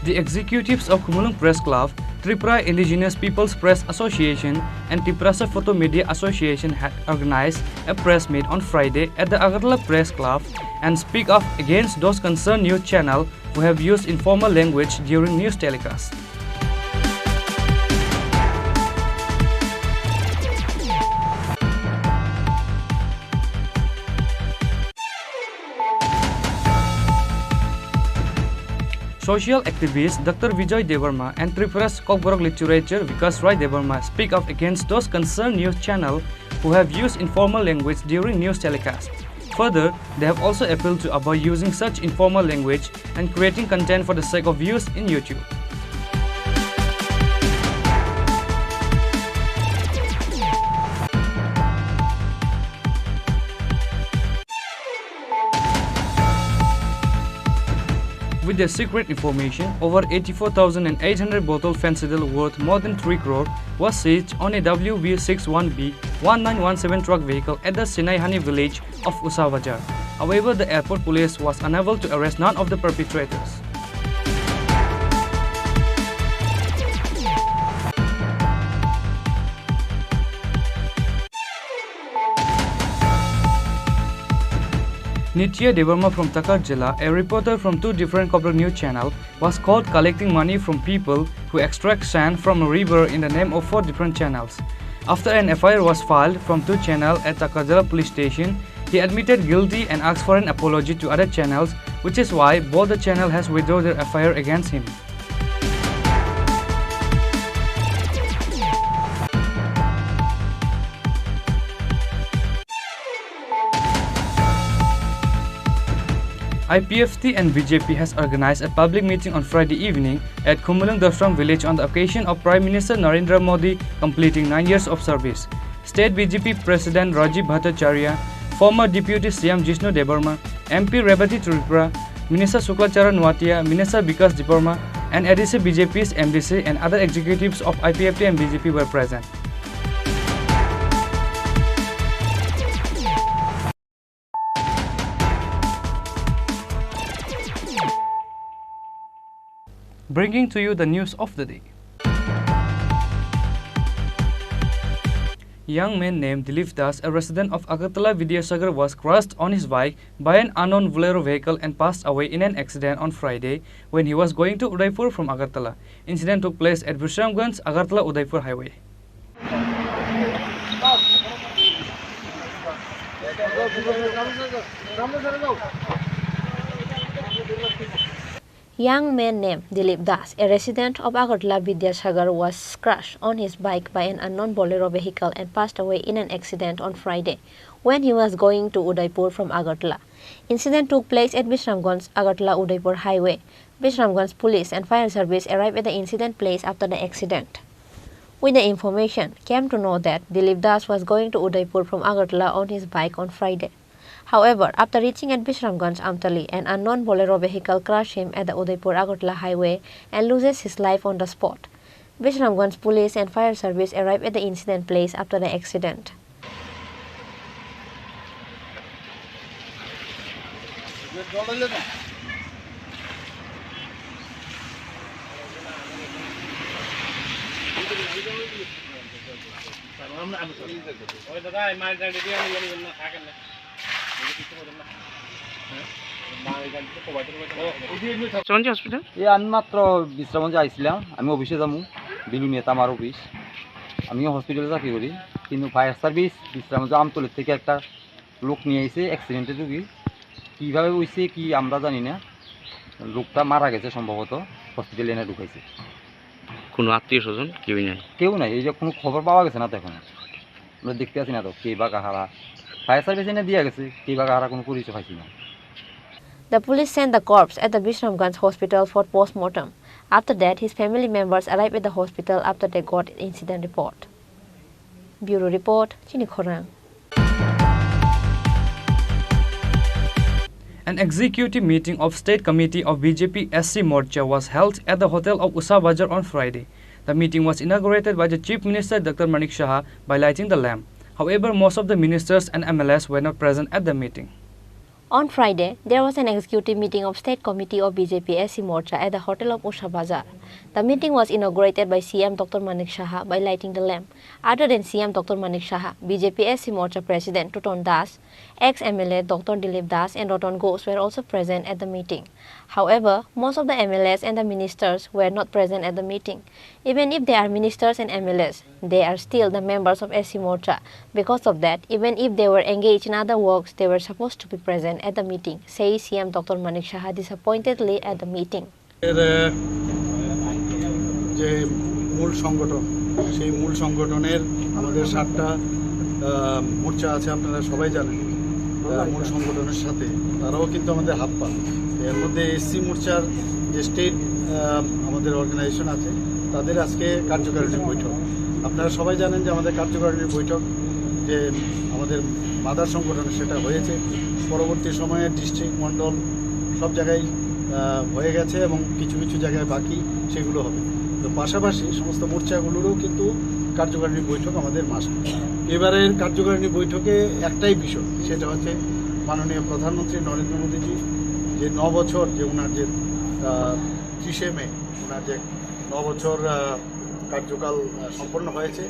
The executives of Khumulwng Press Club, Tripura Indigenous People's Press Association, and Tiprasa Photo Media Association had organized a press meet on Friday at the Agartala Press Club and speak up against those concerned news channel who have used informal language during news telecast. Social activist Doctor Bijoy Debbarma and Tripura's Kokborok literature Vikas Rai Debbarma speak up against those concerned news channel who have used informal language during news telecast. Further, they have also appealed to avoid using such informal language and creating content for the sake of views in YouTube. With their secret information, over eighty-four thousand eight hundred bottle fentanyl worth more than three crore was seized on a W V six one B one nine one seven truck vehicle at the Sinaihani village of Usha Bazar. However, the airport police was unable to arrest none of the perpetrators. Nitya Debbarma from Takarjala, a reporter from two different Kokborok news channel, was caught collecting money from people who extract sand from a river in the name of four different channels. After an F I R was filed from two channel at Takarjala police station, he admitted guilty and asked for an apology to other channels, which is why both the channel has withdrawn their F I R against him. I P F T and B J P has organized a public meeting on Friday evening at Khumulwng Dosram village on the occasion of Prime Minister Narendra Modi completing nine years of service. State B J P President Rajiv Bhattacharya, former Deputy C M Jishnu Debbarma, M P Rebati Tripura, Minister Shukla Charan Noatia, Minister Bikash Debbarma, and A D C B J P's M D C and other executives of I P F T and B J P were present. Bringing to you the news of the day. Young man named Dilip Das, a resident of Agartala Vidyasagar, was crushed on his bike by an unknown Bolero vehicle and passed away in an accident on Friday when he was going to Udaipur from Agartala. Incident took place at Bisramganj, Agartala Udaipur Highway. Young man named Dilip Das, a resident of Agartala Vidyasagar, was crushed on his bike by an unknown Bolero vehicle and passed away in an accident on Friday when he was going to Udaipur from Agartala. Incident took place at Bisramganj Agartala Udaipur Highway. Bisramganj Police and Fire Service arrived at the incident place after the accident. With the information, came to know that Dilip Das was going to Udaipur from Agartala on his bike on Friday. However, after reaching at Bisramganj Amtali, an unknown Bolero vehicle crushed him at the Udaipur Agartala highway and loses his life on the spot. Bisramganj Police and Fire Service arrived at the incident place after the accident. কোন যে হসপিটাল? এ, আমি মাত্র বিশ্রামগঞ্জে আইছিলাম, আমি অফিসে যাবো, বিলুনিয়াতে আমার অফিস। আমিও হসপিটালে চাকরি করি, কিন্তু ফায়ার সার্ভিস বিশ্রামগঞ্জ আমতলের থেকে একটা লোক নিয়ে আইছে, অ্যাক্সিডেন্টের রুগী। কীভাবে হইছে কি আমরা জানি না, লোকটা মারা গেছে সম্ভবত, হসপিটালে এনে ঢুকাইছে। কোনো আত্মীয় স্বজন কেউই নাই? কেউ নাই, এই যে কোনো খবর পাওয়া গেছে না তো এখনো। আমরা দেখতে আছি না তো কে বা কাহারা। ফায়ার সার্ভিস এনে দিয়ে গেছে, কে বা কাহারা কোনো পরিচয় পাইছি না। The police sent the corpse at the Bisramganj hospital for postmortem. After that, his family members arrived at the hospital after they got incident report. Bureau report, Chini Khorang. An executive meeting of State Committee of B J P S C Morcha was held at the hotel of Usha Bazar on Friday. The meeting was inaugurated by the Chief Minister Doctor Manik Saha by lighting the lamp. However, most of the ministers and M L As were not present at the meeting. On Friday, there was an executive meeting of State Committee of B J P S C Morcha at the hotel of Usha Bazar. The meeting was inaugurated by C M Doctor Manik Saha by lighting the lamp. Other than C M Doctor Manik Saha, B J P S C Morcha President Toton Das, ex-M L A Doctor Dilip Das and Roton Ghosh were also present at the meeting. However, most of the M L As and the ministers were not present at the meeting. Even if they are ministers and M L As, they are still the members of S C Morcha. Because of that, even if they were engaged in other works, they were supposed to be present at the meeting, says C M Doctor Manik Saha disappointedly at the meeting. এর, আহ, যে মূল সংগঠন, সেই মূল সংগঠনের আমাদের সাতটা, আহ, মোর্চা আছে, আপনারা সবাই জানেন। আহ, মূল সংগঠনের সাথে তারাও কিন্তু আমাদের হাত পান। এর মধ্যে এসসি মোর্চার যে স্টেট, আহ, আমাদের অর্গানাইজেশন আছে, তাদের আজকে কার্যকারিণী বৈঠক। আপনারা সবাই জানেন যে আমাদের কার্যকারিণী বৈঠক যে আমাদের মাদার সংগঠনের, সেটা হয়েছে। পরবর্তী সময়ে ডিস্ট্রিক্ট, মণ্ডল সব জায়গায়, আহ, হয়ে গেছে এবং কিছু কিছু জায়গায় বাকি, সেগুলো হবে। তো পাশাপাশি সমস্ত মোর্চাগুলোরও কিন্তু কার্যকারিণী বৈঠক আমাদের মাসে। এবারের কার্যকারিণী বৈঠকে একটাই বিষয়, সেটা হচ্ছে মাননীয় প্রধানমন্ত্রী নরেন্দ্র মোদীজি যে ন বছর, যে ওনার যে, আহ, ত্রিশে মে ওনার যে ন বছর, আহ, কার্যকাল, আহ, সম্পন্ন হয়েছে,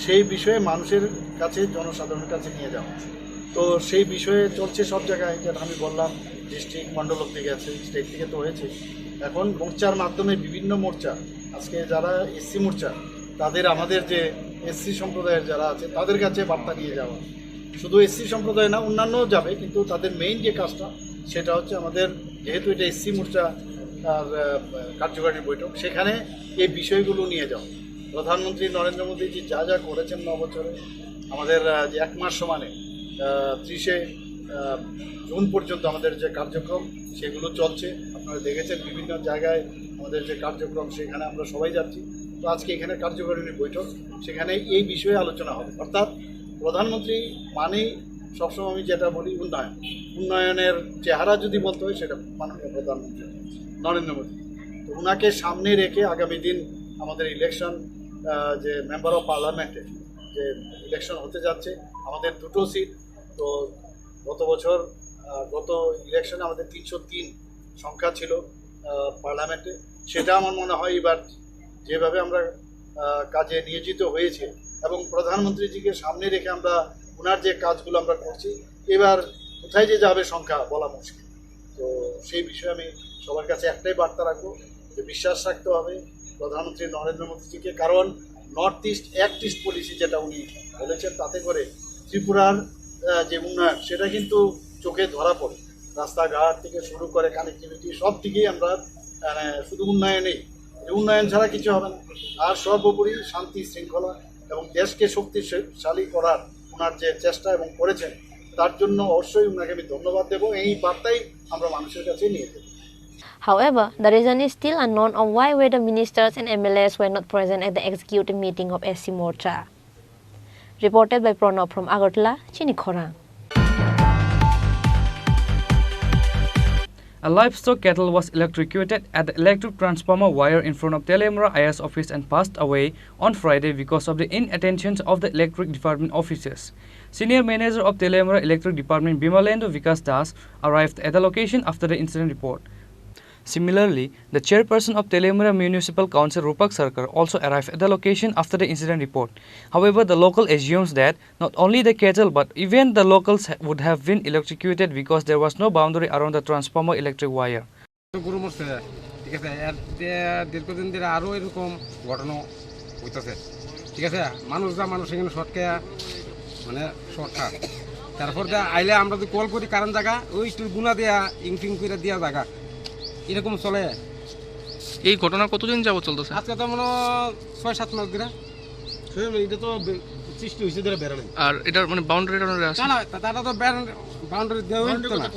সেই বিষয়ে মানুষের কাছে, জনসাধারণের কাছে নিয়ে যাওয়া। তো সেই বিষয়ে চলছে সব জায়গায়, যেটা আমি বললাম, ডিস্ট্রিক্ট, মণ্ডল অব্দি গেছে, স্টেট থেকে তো হয়েছে। এখন মোর্চার মাধ্যমে বিভিন্ন মোর্চা, আজকে যারা এসসি মোর্চা, তাদের, আমাদের যে এসসি সম্প্রদায়ের যারা আছে, তাদের কাছে বার্তা নিয়ে যাওয়া। শুধু এসসি সম্প্রদায় না, অন্যান্যও যাবে, কিন্তু তাদের মেইন যে কাজটা, সেটা হচ্ছে আমাদের, যেহেতু এটা এসসি মোর্চা আর, আহ, কার্যকারী বৈঠক, সেখানে এই বিষয়গুলো নিয়ে যাওয়া। প্রধানমন্ত্রী নরেন্দ্র মোদীজি যা যা করেছেন ন বছরে, আমাদের, আহ, যে এক মাস সমানে, আহ, ত্রিশে, আহ, জুন পর্যন্ত আমাদের যে কার্যক্রম, সেগুলো চলছে। আপনারা দেখেছেন বিভিন্ন জায়গায় আমাদের যে কার্যক্রম, সেখানে আমরা সবাই যাচ্ছি। তো আজকে এখানে কার্যকারিণী বৈঠক, সেখানে এই বিষয়ে আলোচনা হবে। অর্থাৎ প্রধানমন্ত্রী মানেই সবসময় আমি যেটা বলি উন্নয়ন। উন্নয়নের চেহারা যদি বলতে হয়, সেটা মাননীয় প্রধানমন্ত্রী নরেন্দ্র মোদী। তো ওনাকে সামনে রেখে আগামী দিন আমাদের ইলেকশন, আহ, যে মেম্বার অফ পার্লামেন্টের যে ইলেকশন হতে যাচ্ছে, আমাদের দুটো সিট। তো গত বছর, আহ, গত ইলেকশনে আমাদের তিনশো তিন সংখ্যা ছিল, আহ, পার্লামেন্টে। সেটা আমার মনে হয় এবার যেভাবে আমরা, আহ, কাজে নিয়োজিত হয়েছে এবং প্রধানমন্ত্রীজিকে সামনে রেখে আমরা ওনার যে কাজগুলো আমরা করছি, এবার কোথায় যে যাবে সংখ্যা বলা মুশকিল। তো সেই বিষয়ে আমি সবার কাছে একটাই বার্তা রাখবো যে বিশ্বাস রাখতে হবে প্রধানমন্ত্রী নরেন্দ্র মোদীজিকে, কারণ north east act east policy যেটা উনি বলেছেন, তাতে করে ত্রিপুরার আহ, যে উন্নয়ন, সেটা কিন্তু চোখে ধরা পড়ে। রাস্তাঘাট থেকে শুরু করে কানেক্টিভিটি, সব দিকেই আমরা, মানে, শুধু উন্নয়নেই, যে উন্নয়ন ছাড়া কিছু হবে না। আর সর্বোপরি শান্তি শৃঙ্খলা এবং দেশকে শক্তিশালী করার ওনার যে চেষ্টা এবং করেছেন, তার জন্য অবশ্যই ওনাকে আমি ধন্যবাদ দেবো। এই বার্তাই আমরা মানুষের কাছে নিয়ে যাবো। However, the reason is still unknown of why were the ministers and M L As were not present at the executive meeting of S C Morcha. Reported by Pranab from Agartala, Chini Khorang. A livestock cattle was electrocuted at the electric transformer wire in front of Teliamura I A S office and passed away on Friday because of the inattention of the electric department officers. Senior manager of Teliamura Electric Department, Bimalendra Vikas Das, arrived at the location after the incident report. Similarly, the chairperson of Teliamura Municipal Council, Rupak Sarkar, also arrived at the location after the incident report. However, the local assumes that not only the cattle but even the locals ha-, would have been electrocuted because there was no boundary around the transformer electric wire. গরু মরছে, ঠিক আছে। এর যে দীর্ঘদিন ধরে আরো এরকম ঘটনা হইতাছে, ঠিক আছে। মানুষ যা মানুষ এখানে শর্ট খেয়া, মানে, শর্ট খা। তারপর দে আইলে আমরা যদি কল করি কারেন্ট জায়গা, ওই একটু গুনা দেয়া, ইংফিং করে দেয়া জায়গা, এরকম চলে। এই ঘটনা কতদিন যাবত চলতেছে? আজকে তো মনে হয় ছয় সাত মাস ধরে। ছয় মাস, এটা তো বে-, সৃষ্টি হয়েছে ধরে বেড়া নাই। আর এটার মানে বাউন্ডারি টাউন্ডারি আছে? না, না, তা-, তারা তো বাউন্ডারি দেওয়া হইতো না।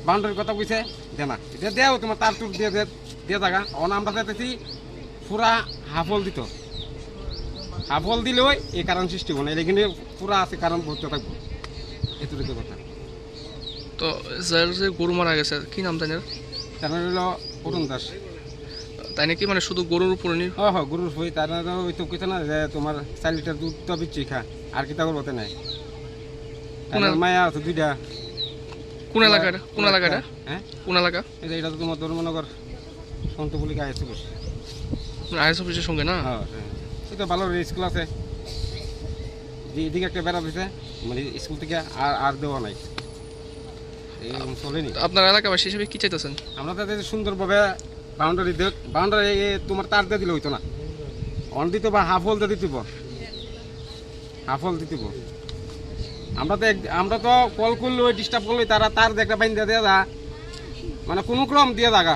বাউন্ডারির কথা কইছে দেনা। এটা দেও তোমার তার চুর দিয়ে দে, দিয়ে জায়গা। এখন আমরা চাইতেছি পুরা হাফল দিত। হাফল দিলেও এই কারেন্ট সৃষ্টি হবে না। এটা কিন্তু পুরা আছে কারেন্ট ভরতে থাকবো। এতটুকু কথা। তো যার যে গরু মারা গেছে, কি নাম তাই? তার নাম হলো অরুণ দাস। তাই নাকি মানে শুধু গরুর উপরে নি-? হ্যাঁ, হ্যাঁ, গরুর উপরে। তার নাম তো ওই তো কিছু না, যে তোমার চার লিটার দুধ তো বিচ্ছি খা, আর কিতা করবো তে নাই। তার কোন এল-, মায়া আছে দুইটা। কোন এলাকা এটা? কোন এলাকা এটা? হ্যাঁ? কোন এলাকা? এটা, এটা তো তোমার ধর্মনগর সন্তপুলিকা আইএস অফিস। মানে আইএস অফিসের সঙ্গে না? হ্যাঁ, হ্যাঁ। এটা ভালো স্কুল আছে। যে এদিকে একটা বেড়া দিছে, মানে স্কুল থেকে আর, আর দেওয়া নাই। এইরকম চলেনি। তো আপনার এলাকাবাসী হিসেবে কি চাইতেছেন? আমরা তো চাইতেছি সুন্দরভাবে বাউন্ডারি দেখ, বাউন্ডারি এ তোমার তার দিয়ে দিলে হইতো না। অন দিতে বা হাফ হল দিয়ে দিতে হইব। হাফ হল দিতে হইব। আমরা তো এক, আমরা তো কল করলে ওই ডিস্টার্ব করলে তারা তার দিয়ে একটা বাইন দিয়ে দেওয়া যা। মানে কোনো ক্রম দিয়ে জায়গা।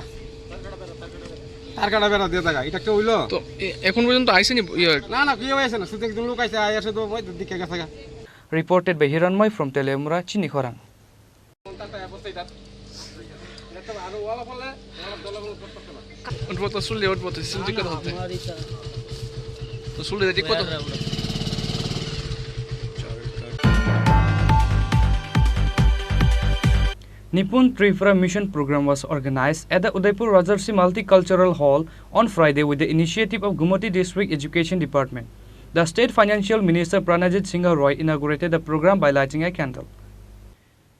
তার কাটা বেড়া দিয়ে জায়গা। এটা একটা হইলো? তো এ-, এখন পর্যন্ত আইসেনি ইয়ে? না, না, কেউ আইসে না। শুধু একজন লোক আইসে, আইসে তো ওই দিকে গেছে গা। Reported by Hiranmoy from Teliamura, Chini Khorang. উঠবো তো, চুল দিয়ে উঠবো তো, চুল ঠিক কথা হতে। তো চুল দিয়ে ঠিক কথা। Nipun Tripura Mission program was organized at the Udaipur Rajarsi Multicultural Hall on Friday with the initiative of Gumati District Education Department. The State Financial Minister Pranajit Singha Roy inaugurated the program by lighting a candle.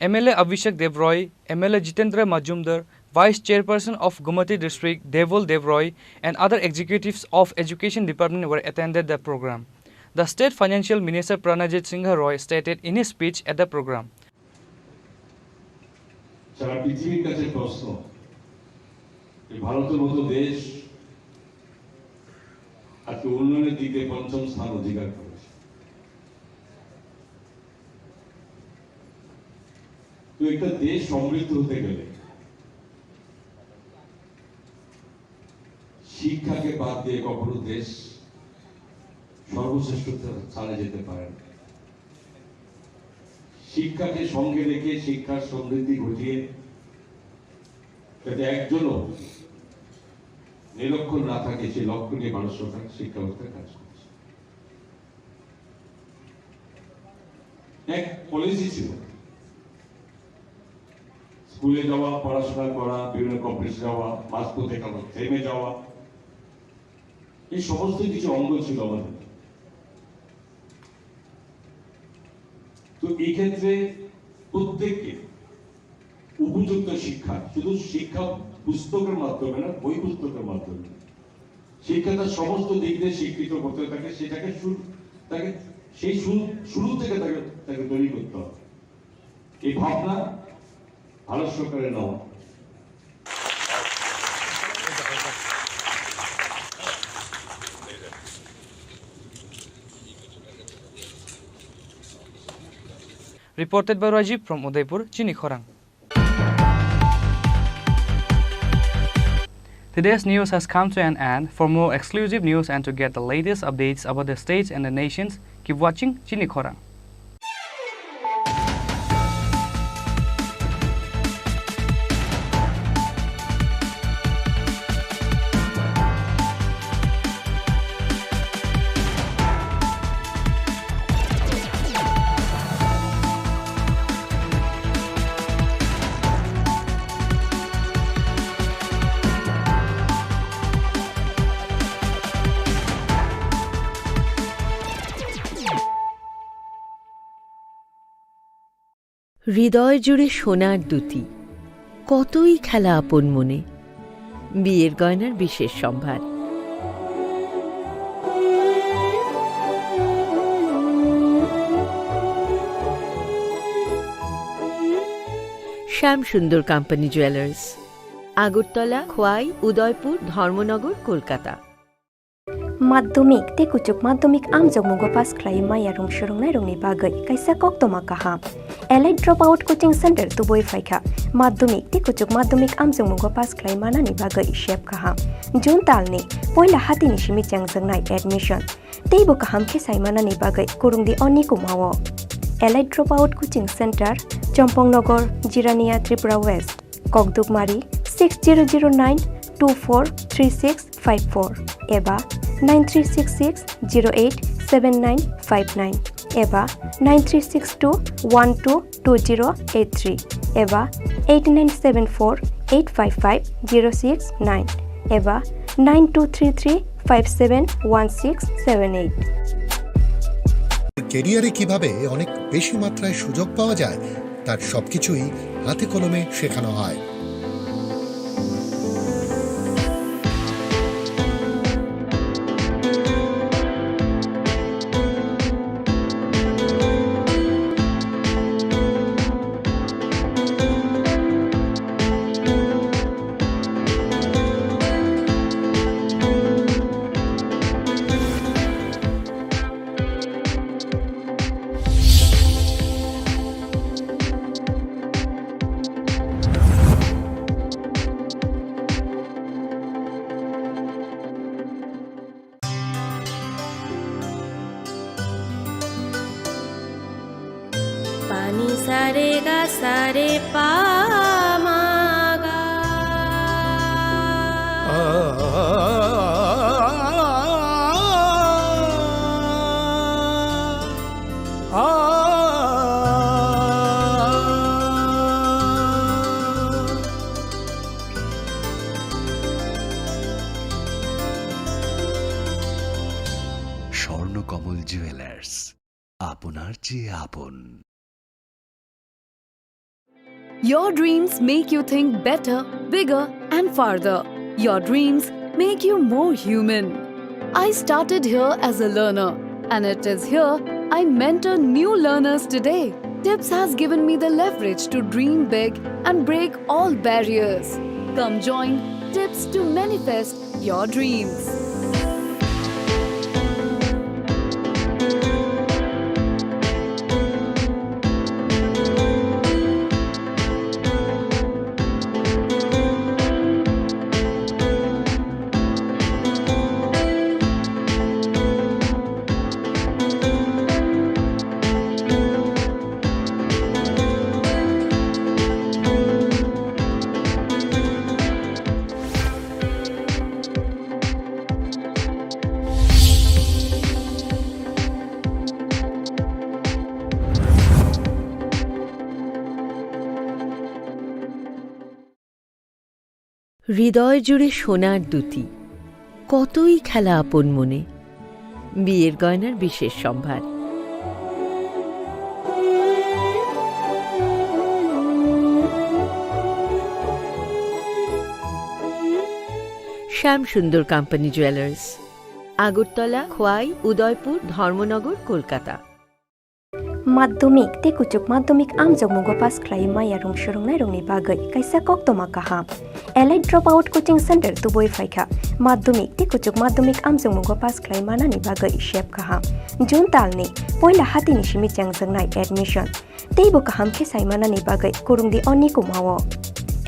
M L A Abhishek Dev Roy, M L A Jitendra Majumdar, Vice Chairperson of Gumati District, Devul Dev Roy, and other executives of Education Department were attended the program. The State Financial Minister Pranajit Singha Roy stated in his speech at the program. সারা পৃথিবীর কাছে প্রশ্ন যে ভারতের মতো দেশ আজকে উন্নয়নের দিকে পঞ্চম স্থান অধিকার করেছে। তো একটা দেশ সমৃদ্ধ হতে গেলে শিক্ষাকে বাদ দিয়ে কখনো দেশ সর্বশ্রেষ্ঠ স্থানে যেতে পারে না। শিক্ষাকে সঙ্গে রেখে শিক্ষার সমৃদ্ধি ঘটিয়ে যাতে একজনও নিরক্ষর না থাকে, সেই লক্ষ্য নিয়ে ভারত সরকার শিক্ষা ব্যবস্থায় কাজ করছে। এক পলিসি ছিল, স্কুলে যাওয়া, পড়াশোনা করা, বিভিন্ন কম্পিটিশন যাওয়া, মাঝপথে কারো থেমে যাওয়া, এই সমস্ত কিছু অঙ্গ ছিল আমাদের। তো এই ক্ষেত্রে প্রত্যেককে উপযুক্ত শিক্ষা, শুধু শিক্ষা পুস্তকের মাধ্যমে না, বই পুস্তকের মাধ্যমে শিক্ষা তার সমস্ত দিক দিয়ে শিক্ষিত করতে থাকে, সেটাকে শুরু, তাকে সেই শুরু, শুরু থেকে তাকে, তাকে তৈরি করতে হবে। এই ভাবনা ভারত সরকারের নেওয়া। Reported by Rajiv from Udaipur, Chini Khorang. Today's news has come to an end. For more exclusive news and to get the latest updates about the states and the nations, keep watching Chini Khorang. হৃদয় জুড়ে সোনার দ্যুতি, কতই খেলা আপন মনে। বিয়ের গয়নার বিশেষ সম্ভার। শ্যাম সুন্দর কোম্পানি জুয়েলার্স, আগরতলা, খোয়াই, উদয়পুর, ধর্মনগর, Kolkata. Madhyamik tei kuchuk madhyamik amjokmungo pass khlai maya rwng swrwngnairokni bagwi kaisa koktwma kaham. Elite Dropout Coaching Center tubui phaikha. Madhyamik tei kuchuk madhyamik amjokmungo pass khlai manani bagwi sep kaham. June talni poila hatini simi chengjaknai admission. Teibo kaham khe sai manani bagwi kwrwngdi o nikumao. Elite Dropout Coaching Center, Chompong Nogor, Jirania, Tripura West. Kokdukmari six zero zero nine two four three six five four eba nine three six six zero eight seven nine five nine eba nine three six two one two two zero eight three eba eight nine seven four eight five five zero six nine eba nine two three three five seven one six seven eight. ক্যারিয়ারে কিভাবে অনেক বেশি মাত্রায় সুযোগ পাওয়া যায়, তার সবকিছুই হাতে কলমে শেখানো হয়। Pani sare ga sare pa ma ga. Swarnakamal jewellers, আপনার চেয়ে আপন। Your dreams make you think better, bigger, and farther. Your dreams make you more human. I started here as a learner, and it is here I mentor new learners today. Tips has given me the leverage to dream big and break all barriers. Come join Tips to manifest your dreams. হৃদয় জুড়ে সোনার দ্যুতি, কতই খেলা আপন মনে। বিয়ের গয়নার বিশেষ সম্ভার। শ্যাম সুন্দর কোম্পানি জুয়েলার্স, আগরতলা, খোয়াই, উদয়পুর, ধর্মনগর, Kolkata. Madhyamik tei kuchuk madhyamik amjokmungo pass khlai maya rung swrwngnairokni bagwi kaisa koktwma kaham. Elite Dropout Coaching Center tubui phaikha. Madhyamik tei kuchuk madhyamik amjokmungo pass khlai manani bagwi sep kaham. June talni poila hatini simi chengjaknai admission. Teibo kaham khe sai manani bagwi kurungdi o nikumao.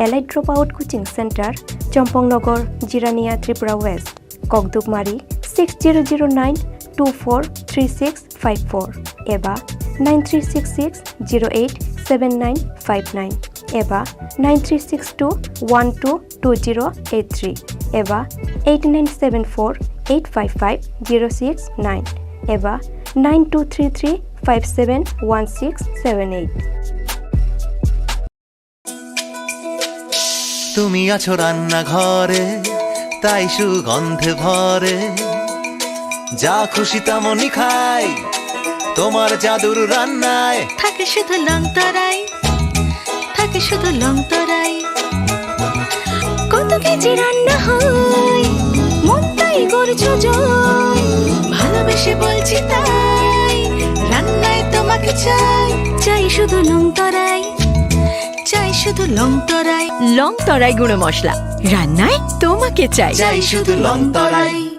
Elite Dropout Coaching Center, Chompong Nogor, Jirania, Tripura West. Kokdukmari six zero zero nine two four three six five four eba nine three six six zero eight seven nine five nine eba nine three six two one two two zero eight three eba eight nine seven four eight five five zero six nine eba nine two three three five seven one six seven eight. তুমি আছো রান্নাঘরে, তাই সুগন্ধে ভরে। যা খুশি তেমনই খাই, তোমার জাদুর রান্নায়। থাকে শুধু লংতরাই, থাকে শুধু লংতরাই। কত কেজি রান্না হয়, মনটাই গর্জ যায়। ভালোবেসে বলছি তাই, রান্নায় তোমাকে চাই। চাই শুধু লংতরাই, চাই শুধু লংতরাই। লংতরাই গুঁড়ো মশলা, রান্নায় তোমাকে চাই। চাই শুধু লংতরাই।